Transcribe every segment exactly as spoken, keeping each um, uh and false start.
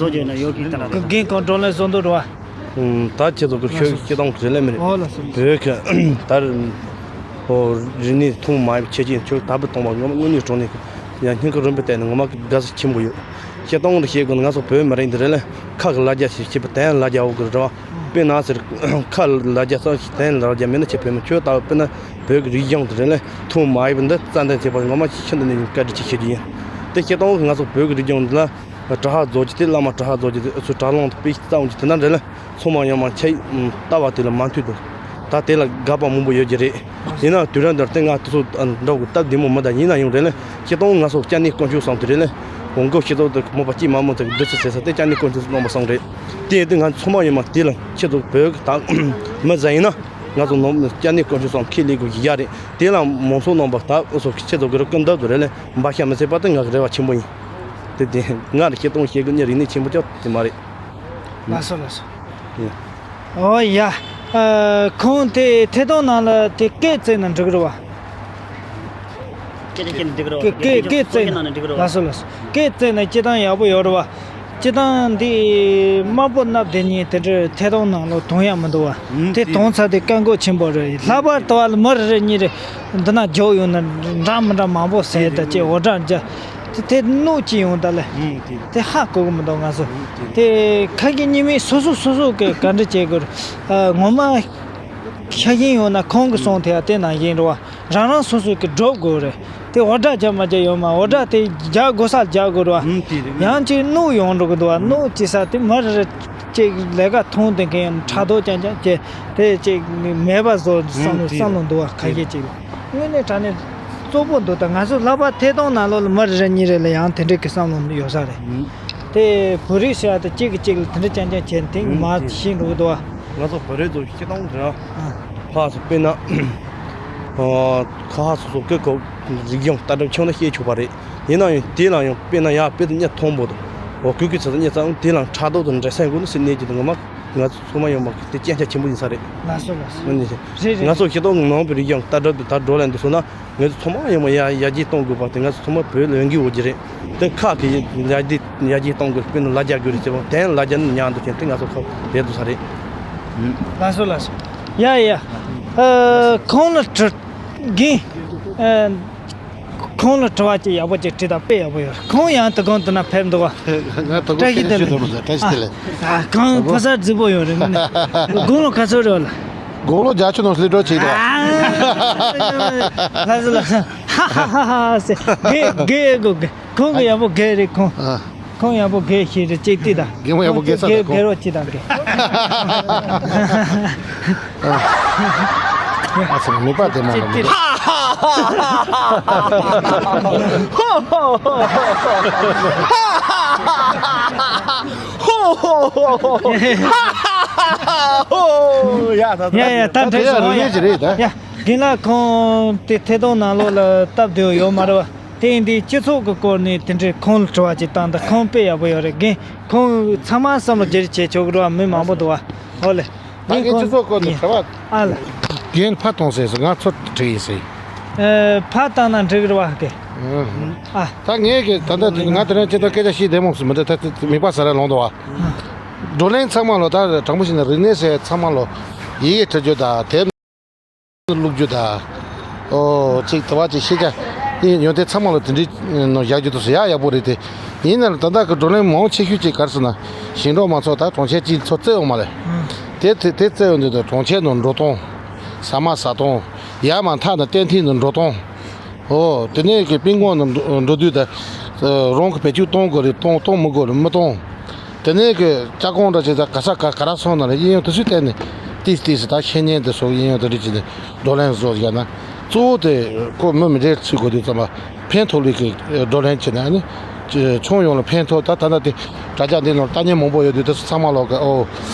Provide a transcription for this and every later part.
བཟོ་རྒྱུ་ན་ཡོད་ཀྱི་ད་ར། རྒན་གང་བགྲོ་གླེང་བཟོ་འདུག་ར་བ། ད་ཁྱེད་ཚོ་གི་ཆོས་སྤྱི་བཏང་གི་རེད་ལེ་མི་རེད། ཨོ་ལགས་སོ། བོད་གི་ད་ཧོ་རིག་གནས་ཐུན་མོང་མ་ཡིན་པའི་ཁྱད་ཆོས་ཆོས་དར་སྤེལ་གཏོང་བ་ངོ་མ་དངོས་གནས་དྲང་གནས་ཀྱི་ཡང་སྙིང་གི་རུམ་པའི་སྟེང་ནས་ངོ་མ་དགའ་བསུ་ཆེན་པོ་ཡོད། སྤྱི་བཏང་ལ་བཤད་དགོས་ན་ང་ཚོ་བོད་མི་རིགས་འདི་རེད་ལེ། ཁ་གི་ལ་རྒྱ་ཞིག་བྱེད་པ་དན་ལ་རྒྱ་འོ་གི་རེད་བ། དཔེར་ན་ཟེར་ཁ་ལ་རྒྱ་ས་ཞིག་དན་ལ་རྒྱ་མེད་ན་ཁྱེད་བོད་མི་ཁྱོད་ལྟ་བུ་དཔེར་ན་བོད་ཀྱི་རིག་གཞུང་དེ་རེད་ལེ། ཐུན་མ་ཡིན་པ་འདི་རྩ་འདོན་བྱེད་པར་ངོ་མ་ཤིན་ཏུ་ནས་བཀའ་དྲིན་ཆེ་ཞུ་རྒྱུ་ཡིན། དེ་སྤྱི་བཏང་ང་ཚོ་བོད་ཀྱི་རིག་གཞུང་འདི་ལ་གྲྭ་པ་རྫོགས་ཀྱི་དེ་བླ་མ་གྲྭ་པ་རྫོགས་ཀྱི་དེ་ཚོ་གྲྭ་ལོང་དུ་དཔེ་རྩ་འོང་གི་དེ་འདྲ་འདྲ་ལེ། ཚང་མ་ཡང་མ་ཆེ་ལྟ་བ་དེ་ལ་མ་མཐུན་འདུག་ད་དེ་ལ་དགག་པ་མང་པོ་ཡོད་ཀྱི་རེད། ཡིན་ནའང་དུས་རབས་འདིར་བརྟེན་ང་དེ་ཚོ་འདྲ་གི་སྟབས་བདེ་མོ་མི་འདྲ་ཡིན་ན་ཡང་རེད་ལེ། སྤྱི་བཏང་ང་ཚོ་སྐྱ་ནས་དཀོན་མཆོག་བསམ་དེ་རེད་ལེ། འོང་སྐབས་སྤྱི་ཚོགས་དེ་མོ་པ་སྐྱིད་མ་མོ་དེ་བདུད་རྩི་ཟེར་ས་དེ་སྐྱ་ནས་དཀོན་མཆོག་བསམ་པ་བསམ་རེད། དེ་ཡིན་དུས་ང་ཚོ་ཚང་མ་ཡང་མ་དེ་ལ་ཁྱེད་ཚོ་བོད་ཀྱི་ད་མི་ཟ་ཡིན་ན་ང་ཚོ་ནང་སྐྱ་ནས་དཀོན་མཆོག་བསམ་ཁས་ལེན་དགོས་ཀྱི་ཡ་རེད། དེ་ལ་མང་ཚོགས་རྣམ་པ་ད་འུ་ཚོ་ཁྱེད་ཚོ་གི་རུ་ཀུན་འདབ་དུ་རེད་ལེ་འབའ་ཤ་མི་ཚེ་པ་དེ་ང་གི་རེ་བ་ཆེན་པོ་ཡིན། དེ་དེ་ང་རེ་སྤྱི་བཏང་བཤད་གི་ནི་རིག་གནས་ཆེན་པོ་ཅག་དེ་མ་རེད། ལགས་སོ་ལགས་སོ། ཡ། ཨོ་ཡ། ཨ། ཁོང་དེ་ཐད་གཏོང་ནང་ལ་དེ་སྐད་བཙལ་ན་འགྲིག་རེད་བ། སྐད་སྐད་འགྲིག་རེད་བ། སྐད་སྐད་སྐད་བཙལ་ན། ལགས་སོ་ལགས་སོ། སྐད་བཙལ་ན་སྤྱི་བཏང་ཡག་པོ་ཡོད་རེད་བ། སྤྱི་བཏང་འདི་དམར་པོ་གནའ་དེ་གཉིས་དེ་འདྲ་ཐད་གཏོང་ནང་ལོ་དོན་ཡག་མི་འདུག་བ། དེ་དེ་དོན་ཚ་དེ་དཀའ་མགོ་ཆེན་པོ་རེད། ལྷག་པར་དུ་བ་ལ་མི་རེ་རེ་གཉིས་རེ་འདི་ན་འཇོག་ཡོང་ན་འདྲ་མི་འདྲ་མང་པོ་ཟེར་ད་ཅེ་འོ་འདྲ་འཇ། དེ་དེ་གནོད་ཅི་ཡོང་ད་ལེ། ཨུམ། དེ་དེ་ཧ་གོ་གི་མི་འདུག་ང་ཚོ། ཨུམ། དེ་དེ་ཁ་གི་ཉི་མའི་སོ་སོ་སོ་སོ་གི་ག་འདྲ་བྱེད་དགོས་རེད། ཨ། ངོ་མ་ཤ་ཞེན་ཡོང་ན་ཁོང་གི་གསུང་དེ་ཡང་དེ་ནང་བཞིན་རེད་བ། རང་རང་སོ་སོ་གི་སྒྲུབ་དགོས་རེད། དེ་འོ་འདྲ་རྒྱག་མ་རྒྱག་ཡོད་མ་འོ་འདྲ་དེ་རྒྱག་དགོས་ས་རྒྱག་དགོས་རེད་བ། ཨུམ། དེ་རེད། ཡང་ཅིག་གནོད་ཡོང་འགྲོ་གི་འདུག་བ། གནོད་ཅི་ས་དེ་མི་རེ་རེ་ཅིག་ལས་ཀ་མཐོང་དེ་མཁན་ཕྲག་དོག་ཅང་ཅང་བྱས་དེ་ཅིག་མེད་པ་བཟོ་བསམ་བློ་བསམ་བློ་འདུག་བ། ཁ་ཤས་ཅིག་ལ་དངོས་གནས་དྲང་གནས་གཙོ་པོ་འདུག་ད་ང་ཚོ་ལྷག་པར་ཐད་གཏོང་ནང་ལོགས་ལ་མི་རེ་རེ་གཉིས་རེ་ལ་ཡང་དེ་འདྲའི་གི་བསམ་བློ་ཡོད་ས་རེད། ཨུམ། དེ་བོད་རིགས་ཟེར་བ་དང་གཅིག་གིས་གཅིག་ལ་དེ་འདྲ་རྐྱང་རྐྱང་བྱས་ནས་དེང་མ་ཤེས་འགྲོ་གི་འདུག་བ། ང་ཚོ་བོད་རིགས་ཚོ་སྤྱི་བཏང་རེད། ཨ། ཕར་ཚུར་དཔེར་ན། ཨ། ཁ་ཧ་སོ་སོ་སྐད་ཁོ་རིག་གཞུང་ལྟ་གྲུབ་ཆུང་ན་བཤད་ཆོག་པ་རེད། ཡིན་ན་ཡང་དེ་ལ་ཡང་དཔེར་ན་ཡར་དཔེ་དེ་གཉིས་མཐོང་བོ་དང་། འོ་གུ་གུ་ཚ་ཚ་གཉིས་ཚ་དེ་ལ་ཕྲག་དོག་དང་འདྲེ་སྲིན་དགོས་ནི་སྲིད་གནས་ཀྱི་དང་ངོ་མ་ང་ཚོ་ཚང་མ་ཡོང་མ་དེ་སྐྱོན་ཆ་ཆེན་པོ་ཡིན་ས་རེད། ལགས་སོ་ལགས་སོ། ཨ་ནི་རེད་རེད། ང་ཚོ་སྤྱི་བཏང་ནང་པའི་རིག་གཞུང་ལྟ་གྲུབ་དེ་ད་བགྲོ་གླེང་འདི་སོང་ན། ང་ཚོ་ཚང་མ་ཡོང་མ་ཡར་ཡར་རྒྱས་གཏོང་དགོས་པ་དེ་ང་ཚོ་ཚང་མ་བོད་ལ་འོས་འགན་ཡོད་ཀྱི་རེད། དེ་ཁག་གི་ཡར་རྒྱས་ཡར་རྒྱས་གཏོང་དགོས་དཔེར་ན་ལ་རྒྱ་དགོས་རེད་ཅེས་པ་དེ་ལ་རྒྱ་ནི་ཉག་འདུག་ཅན་དེ་ང་ཚོ་ཁག་རེད་འདུག་ས་རེད། ལགས་སོ་ལགས་སོ། ཡ་ཡ། ཨ། ཁོང་ལ་དྲི་གིན། ཨ། ཁོང་ལ་དྲི་བ་ཅིག་ཡག་པོ་ཅིག་དྲིས་དང་དཔེ་ཡག་པོ་ཡོད་རེད། ཁོང་ཡང་དུ་གང་དུ་ན་ཕེབས་འདུག་བ། ང་དང་པོ་བཀྲ་ཤིས་བདེ་ལེགས། བཀྲ་ཤིས་བདེ་ལེགས། ཨ། ཁོང་ཕོ་གསར་རྫིག་པོ་ཡོད་རེད་ངོ་ནས། དགུང་ལོ་ག་ཚོད་རེད་བ་ལ། དགུང་ལོ་བརྒྱད་ཅུ་ནང་སླེབས་འགྲོ་བྱེད་དོ། ཨ། ལགས་སོ་ལགས་སོ། ཧ་ཧ་ཧ་ཧ་ཟེར། རྒས་རྒས་དགོས་རྒས། ཁོང་གི་ཡག་པོ་རྒས་རེད་ཁོང་། ཨ། ཁོང་ཡག་པོ་རྒས་ཤེས་རེད་ཅིག་ལྟོས་དང་། རྒན་མོ་ཡག་པོ་རྒས་ས་རྒས་དང་ཁོང་། རྒས་རོགས་ཅིག་དང་རྒས། ཨ་ཙི་མིད་པ་དེ་མ་ལ་མིད་པ། ཡ་ཡ་ད་འདྲ་ཞིག་རེད་ད། ཡ་རྒན་ལགས་ཁོང་དེ་ཐད་གཏོང་ནང་ལོགས་ལ་སྟབས་བདེ་བོ་ཡོད་མ་རེད་བ། དེ་ཡིན་དུས་སྤྱི་ཚོགས་ཀྱི་སྐོར་ནས་དེ་འདྲའི་ཁོང་ལ་དྲི་བ་ཅིག་བཏང་དང་ཁོང་དཔེ་ཡག་པོ་ཡོད་རེད། རྒན་ཁོང་ཚང་མ་བསམ་བློ་བསྒྱུར་བྱས་ཆོག་གི་རེད་བ། མི་མང་པོ་འདུག་བ། ཧོ་ལེ། ད་ངས་སྤྱི་ཚོགས་སྐོར་ནས་དྲི་བ། ཨ་ལ། རྒན་ཕར་གཏོང་ཟེར་སོང་། ང་ཚོར་དྲི་ཡིན་ཟེར། ཨ། ཕར་བཏང་ན་འགྲིག་གི་རེད་བ་རྒན། ཨ། ད་ངས་གི་ད་ལྟ་ང་དེ་རིང་སྤྱི་ཚོགས་སྐད་ཆ་བཤད་བདེ་མོ་ཟེར་མི་འདུག་ད་མིད་པ་ཟ་ར་ལོང་འདུག་བ། བགྲོ་གླེང་ཚང་མ་ལོ་ད་དྲང་པོ་བཤད་ན་རིག་གནས་ཟེར་ཚང་མ་ལོ་ཡི་གེ་འབྲི་རྒྱུ་དང་དེབ་བླུག་རྒྱུ་དང་། ཨོ་ཅིག་དེ་བ་ཅིག་ཤེས་བྱ་ཡིན་ཡོང་དེ་ཚང་མ་ལ་དེ་འདྲའི་ནང་བཞག་རྒྱུ་དུ་སུ་ཡག་ཡག་པོ་རེད་དེ། ཡིན་ན་ལ་ད་ལྟ་གི་བགྲོ་གླེང་མང་ཆེ་ཤོས་ཅིག་ག་རེ་ཟེར་ན། ཞིང་འབྲོག་མང་ཚོགས་དང་གྲོང་ཁྱེར་སྤྱི་ཚོགས་བརྩེ་ཡོང་མ་ལེ། དེ་དེ་དེ་བརྩེ་ཡོང་དུས་དུ་གྲོང་ཁྱེར་ནང་འགྲོ་སྟངས། ཟ་མ་ཟ་སྟངས། ཡར་མར་མཐའ་དང་གཏན་ཐིག་ནང་འགྲོ་སྟངས། ཨོ་དེ་ནས་ཀྱི་སྤྲིན་ཀོང་དུ་འགྲོ་འགྲོ་དུས་ད། རང་གི་བེད་སྤྱོད་གཏོང་དགོས་རེད་གཏོང་གཏོང་མི་དགོས་རེད་མི་གཏོང་། དེ་ནས་ཀྱི་ལྕགས་ཀོང་འདྲ་ཅིག་ད་ག་ས་ག་ག་ར་སོང་ན་རེད་གཡས་གཡོན་དེ་ཚོའི་སྟེང་ནས་ཏིས་ཏིས་ད་ཤེས་ཉན་དེ་སོགས་གཡས་གཡོན་དེ་འདྲ་ཅིག་ནས་བགྲོ་གླེང་བཟོ་ཡ་ན། གཙོ་བོ་དེ་ཁོ་མི་མི་འདྲའི་ཚུལ་དགོས་དུས་ཙམ་པ་ཕན་ཐོགས་ལུགས་ཀྱི་བགྲོ་གླེང་བྱས་ནས་ཨ་ནི། ཁྱོན་ཡོངས་ལ་ཕན་ཐོགས་ད་ད་ལྟ་དེ་དྲ་རྒྱ་འདི་ནང་ལ་ལྟ་མཁན་མང་པོ་ཡོད་དུས་དེ་ཚོ་ཚང་མ་ལོག་གི་ཨོ།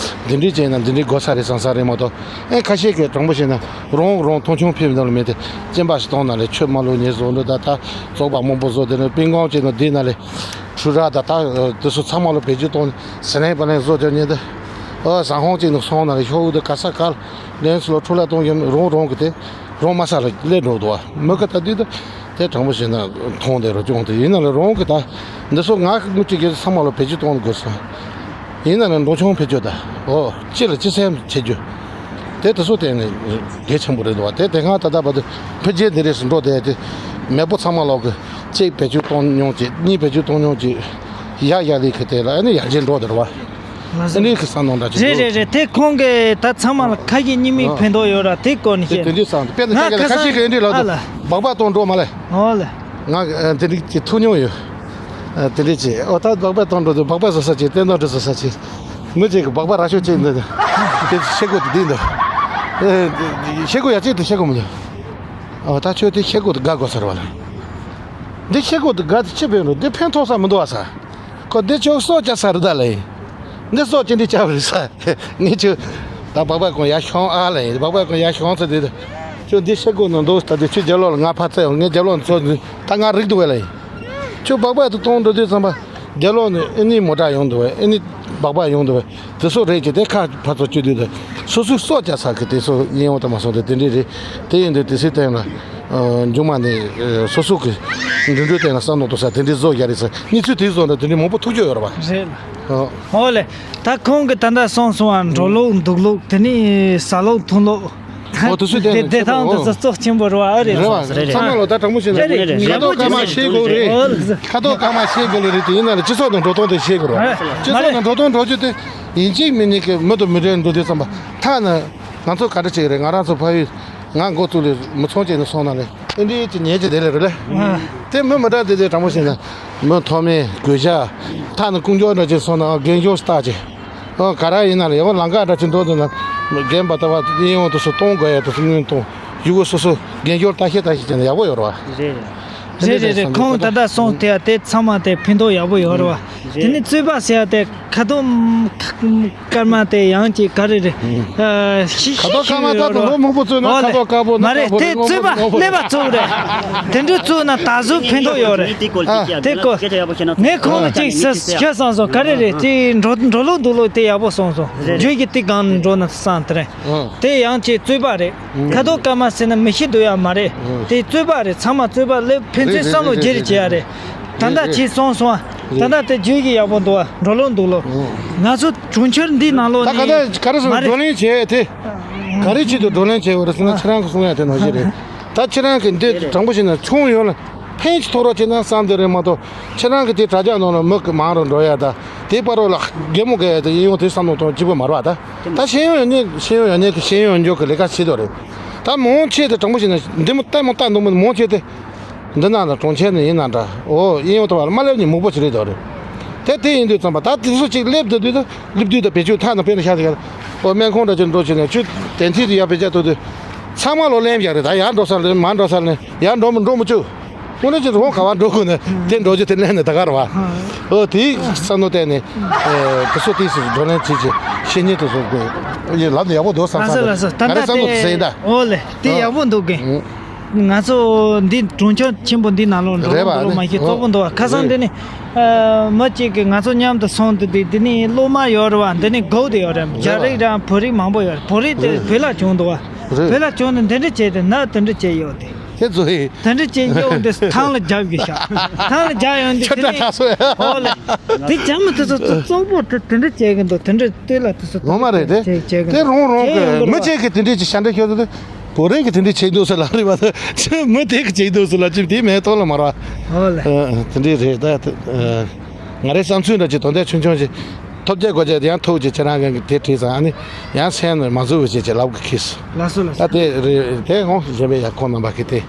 འདི་འདྲའི་བྱས་ན་འདི་འདྲའི་དགོས་ས་རེད་བསམ་ས་རེད་མ་གཏོགས། ཨེ་ཁ་ཤས་ཀྱིས་དྲང་པོ་བཤད་ན་རང་རང་མཐོང་ཆུང་ཕེབས་འདུག་ལ་མེད་དེ་སྐྱེན་པ་ཞིག་གཏོང་ན་ལས་ཆོས་མ་ལུགས་ཉེས་བཟོ་འདྲ་ད་ད་བཙོག་པ་མང་པོ་བཟོ་དེ་ནས་སྤྲིན་ཀོང་བྱས་ན་འདི་ན་ལས་ཁྲུ་ར་ད་ད་དེ་ཚོ་ཚང་མ་ལ་བེད་སྤྱོད་གཏོང་ཟི་ལིང་པ་ལིང་བཟོ་རྒྱུ་ཉེས་དེ་ཨོ་ཟ་ཧོང་བྱས་ན་སོང་ན་ལས་ཤོག་འུ་དེ་ག་ས་ག་ལན་སུ་ལ་ཁྲུ་ལ་གཏོང་རྒྱུ་རང་རང་གི་དེ་རང་མ་ས་ལ་སླེབས་འགྲོ་འདུག་བ་མི་ག་ད་དུས་དེ། དེ་དྲང་པོ་བྱས་ན་མཐོང་བསྡད་རོགས་སྐྱོང་དེ་ཡིན་ན་ལ་རང་གི་ད་འདི་ཚོ་ང་ངུ་གཅིག་གིས་ཚང་མ་ལ་བེད་སྤྱོད་གཏོང་དགོས་སོང་། ཡིན་ན་ལ་འགྲོ་ཆུང་བེད་སྤྱོད་ད་ཨོ་ཅི་ལ་ཅི་སེམས་བྱེད་རྒྱུ། དེ་དེ་ཚོ་དེ་ནི་གལ་ཆེན་པོ་རེད་འདུག་བ། དེ་དེ་སྔ་ད་ལྟ་བར་དུ་འཕེལ་རྒྱས་འདི་རེས་སུ་འགྲོ་བསྡད་དེ་མེས་པོ་ཚང་མ་ལོག་གི་གཅིག་བེད་སྤྱོད་གཏོང་མྱོང་གཅིག་གཉིས་བེད་སྤྱོད་གཏོང་མྱོང་གཅིག་ཡག་ཡག་ལས་ཁི་དེ་ལ་ཨ་ནི་ཡར་རྒྱས་འགྲོ་བསྡད་རེད་བ། ཨ་ནི་ཁི་ས་ནང་འདྲ་ཅིག་རེད་འདུག་རེད་རེད། དེ་ཁོང་གི་ད་ཚང་མ་ལ་ཁ་ཞེ་གཉིས་མེད་ཨ་ཕན་ཐོགས་ཡོད་ར། དེ་སྐོར་ནས་དེ་བཤད་དེ་འདྲའི་ས་དཔེར་ན་ང་ཁ་ཁ་ཤས་ཤས་ཀྱི་ཨ་འདྲའི་ལབ་ཨ་འདུག་ལ་སྦག་སྦག་གཏོང་འགྲོ་མ་ལེ། ཨོ་ལེ། ང་ཨ་དེ་འདྲའི་ཅིག་ཐུག་མྱོང་ཡོད། ཨ་དེ་འདྲའི་ཅིག་ཨོ་ད་སྦག་སྦག་གཏོང་འགྲོ་དུས་སྦག་སྦག་བཟོ་ས་ཅིག་བསྟན་དོན་འགྲུབ་བཟོ་ས་ཅིག་མི་ཅིག་གི་སྦག་སྦག་ར་ཤོག་ཅིག་འདི་དེ་བཤད་དགོས་དེ་འདི་འདུག་ཨ་བཤད་དགོས་ཡ་ཅིག་དེ་བཤད་དགོས་མི་འདུག་ཨོ་ད་ཁྱོད་དེ་བཤད་དགོས་དེ་དགའ་དགོས་ཟེར་བ་ལ། འདི་བཤད་དགོས་དེ་དགའ་དེ་ཅི་བས་འགྲོ་འདི་ཕན་ཐོགས་ས་མི་འདུག་བ་ས། ཁོ་འདི་ཁྱོད་སྲོག་སྐྱ་ས་རི་ད་ལ་ཡིན། འདི་སྲོག་ཅི་འདྲི་བྱ་བ་རེད་ས། ངས་ཁྱོད་ད་སྦག་སྦག་གོང་ཡར་ཤོང་ཨ་ལ་ཡིན། སྦག་སྦག་གོང་ཡར་ཤོང་ཚེ་འདི་ཁྱོད་འདི་ཤེ་གོ་ནང་འདུག་ད་འདི་ཁྱོད་རྒྱབ་ལོགས་ལ་ང་ཕར་བཙལ་ངས་རྒྱབ་ལོགས་ནས་ཚོ་འདི་ད་ང་རིག་འདུག་བས་ལ་ཡིན། ཁྱོད་སྦག་སྦག་དུ་གཏོང་འགྲོ་དུས་ཙམ་པ་རྒྱབ་ལོགས་ནས་ཨེ་ནི་མོ་ཊ་ཡོང་འདུག་བས་ཨེ་ནི་སྦག་སྦག་ཡོང་འདུག་བས་དེ་སོགས་རེད་ཀྱི་དེ་ཁ་ཕར་ཚུར་བསྐྱོད་དུས་ད་སོ་སོའི་སྲོག་སྐྱ་ས་གི་དེ་སོགས་ཡིན་འོང་ད་མ་སོང་དེ་དེ་འདྲས་རེད། དེ་ཡིན་དུས་དེ་སྲིད་དེ་ཡང་ན། མཇུག་མ་ནས་སོ་སོ་གི་འགྲིམ་འགྲུལ་སྟེང་ལ་བསམ་བློ་གཏོང་ས་དེ་འདྲའི་བཟོ་རྒྱག་རེད་ཟེར་གནས་ཚུལ་དེ་བཟོ་འདྲ་དེ་འདྲའི་མང་པོ་ཐུག་ཀྱི་ཡོད་རེད་བ། རེད་ལ། ཨོ། ཨོ་ལེ། ད་ཁོང་གི་ད་ལྟ་སོང་སོང་བ་འགྲོ་ལུགས་འདུག་ལུགས་དེ་ནི་ཟ་ལུགས་འཐུང་ལུགས། ཨོ་དེ་ཚོ་དེ་བདེ་ཐང་དེ་ཚོ་བཙོག་ཆེན་པོ་རེད་བ་ཨ་རེད། རེད་བ་རེད་རེད། ཚང་མ་ལོ་ད་དྲང་མོ་བཤད་ན་རེད་རེད། ཁ་དོག་སྐར་མ་ཤེས་དགོས་རེད། ཁ་དོག་སྐར་མ་ཤེས་དགོས་ལེ་རེད་དེ་ཡིན་ན་ལ་སྤྱི་ཚོགས་དང་འགྲོ་སྟངས་དེ་ཤེས་དགོས་རེད་བ། སྤྱི་ཚོགས་དང་འགྲོ་སྟངས་འགྲོ་རྒྱུ་དེ་ཡིན་གཅིག་མིན་གཉིས་ཀྱི་མི་དང་མི་འབྲེལ་འགྲོ་དུས་ཙམ་པ་ཐ་ན། ང་ཚོ་ག་འདྲ་བྱེད་ཀྱི་རེད། ང་རང་ཚོ་ཕ་ཡུལ་ང་འགོ་བཙུགས་ལས་མི་ཚང་བཅས་ནས་སོང་ན་ལས་ཨེ་འདྲའི་ཅི་ཉེས་ཅི་དེ་ལས་རེད་ལས། དེ་མི་མི་འདྲ་དེ་དེ་དྲང་པོ་བྱས་ན་མི་མཐོ་དམན་གོས་ཆ་ཐ་ན་ཀུན་སྤྱོད་འདྲ་ཅིག་སོང་ན་རྒན་གཞོན་ལྟ་ཅི། ཨོ་ག་ར་ཡིན་ན་ལས་ཡང་ལང་ཀ་འདྲ་ཅིག་འགྲོ་འདུག་ན་རྒན་པ་ལྟ་བ་ཡིན་ཡང་དུ་སུ་གཏོང་དགོས་ཡ་དུ་སུ་སྔོན་གཏོང་ཡུ་གུ་སོ་སོ་རྒན་གཞོན་ལྟ་ཤེས་ལྟ་ཤེས་བྱས་ན་ཡག་པོ་ཡོད་རེད་བ། རེད་རེད་རེད། ཁོང་ད་ལྟ་སོང་དེ་དེ་ཚང་མ་དེ་ཕན་ཐོགས་ཡག་པོ་ཡོད་རེད་བ། དེ་ནི་རྩོད་པ་ཟེར་ཡ་དེ། ཁ་དོག་སྐར་མ་དེ་ཡང་ཅིག་ག་རེ་རེད། ཨ་ཤི་ཁ་དོག་དཀར་མ་ལྟ་དུ་ལོ་མང་པོ་བཙུགས་ན་ཁ་དོག་དཀར་པོ་མ་རེད། དེ་རྩོད་པ་ཀླད་པ་བཙུགས་རེད། དེ་འདྲ་བཙུགས་ན་ད་གཟོད་ཕན་ཐོགས་ཡོད་རེད། དེ་སྐོར་ངས་ཁོང་ལ་ཅིག་ཤོད་སོང་སོང་ག་རེ་རེད། དེ་འགྲོ་འགྲོ་ལུགས་འདུག་ལུགས་དེ་ཡག་པོ་སོང་སོང་རྒྱུད་ཀྱི་དེ་གང་ནས་འགྲོ་ན་བསམ་དེ་རེད། དེ་ཡང་ཅིག་རྩོད་པ་རེད། ཁ་དོག་དཀར་མ་ཟེར་ན་མི་ཤི་འདུག་ཡ་མ་རེད། དེ་རྩོད་པ་རེད། ཚང་མ་རྩོད་པ་ལས་ཕན་ཚུན་བསམ་བློ་བརྗེ་རེས་བྱེད་ཡ་རེད། ད་ལྟ་ཁྱེད་སོང་སོང་ཨ། ད་ལྟ་དེ་རྒྱུད་ཀྱི་ཡག་པོ་འདུག་ཨ། འགྲོ་ལུགས་འདུག་ལོ། ང་ཚོ་གྲོང་ཁྱེར་འདི་ནང་ལོགས་ད་ག་ནས་ད་ག་རེ་ཟེར་མ་རེད། བགྲོ་གླེང་བྱས་ཏེ། ག་རེ་ཆེད་དུ་བགྲོ་གླེང་བྱས་པ་རེད་ཟེར་ན་ཁྱེད་རང་གི་གསུང་ཡ་དེ་ནང་བཞིན་རེད། ད་ཁྱེད་རང་གི་འདི་དྲང་པོ་བྱས་ན་ཁྱོན་ཡོངས་ལ་ཕན་ཅིག་ཐོགས་རོགས་བྱས་ན་བསམ་དེ་རེད་མ་གཏོགས་ཁྱེད་རང་གི་དེ་དྲ་རྒྱ་ནང་ལ་མི་གི་མང་རུ་འགྲོ་ཡ་ད་དེ་བར་རོ་ལ་རྒན་མོ་གི་ཡ་དེ་ཡིན་ཡོང་དེ་བསམ་བློ་གཏོང་གཅིག་པོ་མ་རེད་བ་ད། ད་ཤེས་ཡོན་ཡོད་ནས་ཤེས་ཡོན་ཡོད་ནས་གི་ཤེས་ཡོན་འཇོག་གི་ལས་ཀ་བྱེད་དོ་རེད། ད་མང་ཆེ་དེ་དྲང་པོ་བྱས་ན་འདི་མོ་ལྟད་མོ་ལྟ་འདུག་མི་མང་ཆེ་དེ། འདི་ན་ན་གྲོང་ཁྱེར་ནས་ཡིན་ན་འདྲ། ཨོ་ཡིན་ཡོང་ཐུབ་པ་ལ་མ་སླེབས་ནས་མུག་པོ་ཞིག་རེད་དོ་རེད། དེ་དེ་ཡིན་དུས་ཙམ་པ་ད་དེ་ཚོ་ཅིག་སླེབས་དུས་དུས་ད་སླེབས་དུས་ད་བེད་སྤྱོད་ཐག་ན་དཔེ་ན་ཤ་ཟ་ག་ཨོ་སྨན་ཁང་འདྲ་ཅིག་འགྲོ་བྱས་ནས་ཁྱོད་དེ་འཐིལ་དུ་ཡར་བེད་སྤྱོད་ཐུབ་དུས་ཚང་མ་ལོ་ལེན་རྒྱག་རེད། ད་ཡར་འགྲོ་ས་ལ་མར་འགྲོ་ས་ལ་ཡར་འགྲོ་མི་འགྲོ་མི་བཅུག་དངོས་གནས་ཅིག་རོང་ག་བ་འགྲོ་དགོས་ནས་དེ་འགྲོ་རྒྱུ་དེ་ལེན་ནས་ད་ག་ར་བ། ཨོ་དེའི་བསམ་བློ་བཏང་ནས་དེ་ཚོ་དེ་ཚོ་བགྲོ་གླེང་བྱེད་ཀྱི་བཤེས་གཉེན་དེ་ཚོ་ལབ་ནས་ཡག་པོ་འདུག་བསམ་ས་ལ་ང་རའི་བསམ་བློ་དེ་ཟེར་ཡིན་ད། ཨོ་ལེ་དེ་ཡག་པོ་འདུག་གི་ང་ཚོ་འདི་གྲོང་ཁྱེར་ཆེན་པོ་འདི་ནང་ལོགས་འགྲོ་རེད་བ་ལོ་མ་ཤེས་ཨོ་གཙོ་བོ་འདུག་བ། ཁ་སང་འདི་ནི་མི་གཅིག་གིས་ང་ཚོ་མཉམ་དུ་སོང་དུས་འདི་འདི་ནི་སློབ་མ་ཡོད་རེད་བ། འདི་ནི་གོ་དེ་ཡོད་རེད། རྒྱ་རིགས་དང་བོད་རིགས་མང་པོ་ཡོད་རེད། བོད་རིགས་དེ་བོད་ལ་བྱུང་འདུག་བ། བོད་ལ་བྱུང་ནས་འདི་འདྲ་བྱས་ཏེ་ན་དེ་འདྲ་བྱས་ཡོད་དེ། དེ་ཚོ་ཡིན། དེ་འདྲ་བྱས་ཡོད་འདི་ཐང་ལ་རྒྱབ་གི་ཤག་ཐང་ལ་རྒྱབ་ཡོད་འདི་ཁྱོད་དེ་ད་ནི་ཁ་སོ་ཡ། ཨོ་ལེ། དེ་ཇ་མི་དེ་ཚོ་གཙོ་བོ་དེ་དེ་འདྲ་བྱས་གི་འདུག་དེ་འདྲ་ལྟོས་ལ་དེ་ཚོ་ངོ་མ་རེད་དེ། བྱས་གི་འདུག་དེ་རོང་རོང་གི་མི་གཅིག་གིས་དེ་འདྲ་ཅིག་ཤ་འདྲ་ཁྱོད་ཚོ་དེ། བོད་རིགས་ཀྱི་དེ་འདྲའི་ཆེ་འདུག་ཟེར་ལ་རེད་བ། ཆེ་མི་དེ་གི་ཆེ་འདུག་ཟེར་ལ་ཅིག་དེའི་མེ་ཏོག་ལ་མར་བ། ཧོ་ལེ། ཨ་དེ་འདྲའི་རེད་ད། ཨ་ང་རའི་བསམ་ཚུལ་འདྲ་ཅིག་དོན་དག་ཆུང་ཆུང་ཅིག་ཐོབ་རྒྱལ་གོ་རྒྱལ་ཡང་ཐུག་ཅིག་ཁྱེད་རང་གི་དེ་བྲིས་ཙང་ཨ་ནི་ཡང་སེམས་ནས་མ་བཟོད་བ་ཅིག་ཅིག་ལབ་གི་ཁིས། ལགས་སོ་ལགས་ད་སོ། དེ་རེད་དེ་ཧོ་གཞན་པའི་ཡ་ཁོང་རྣམ་པ་གི་དེ་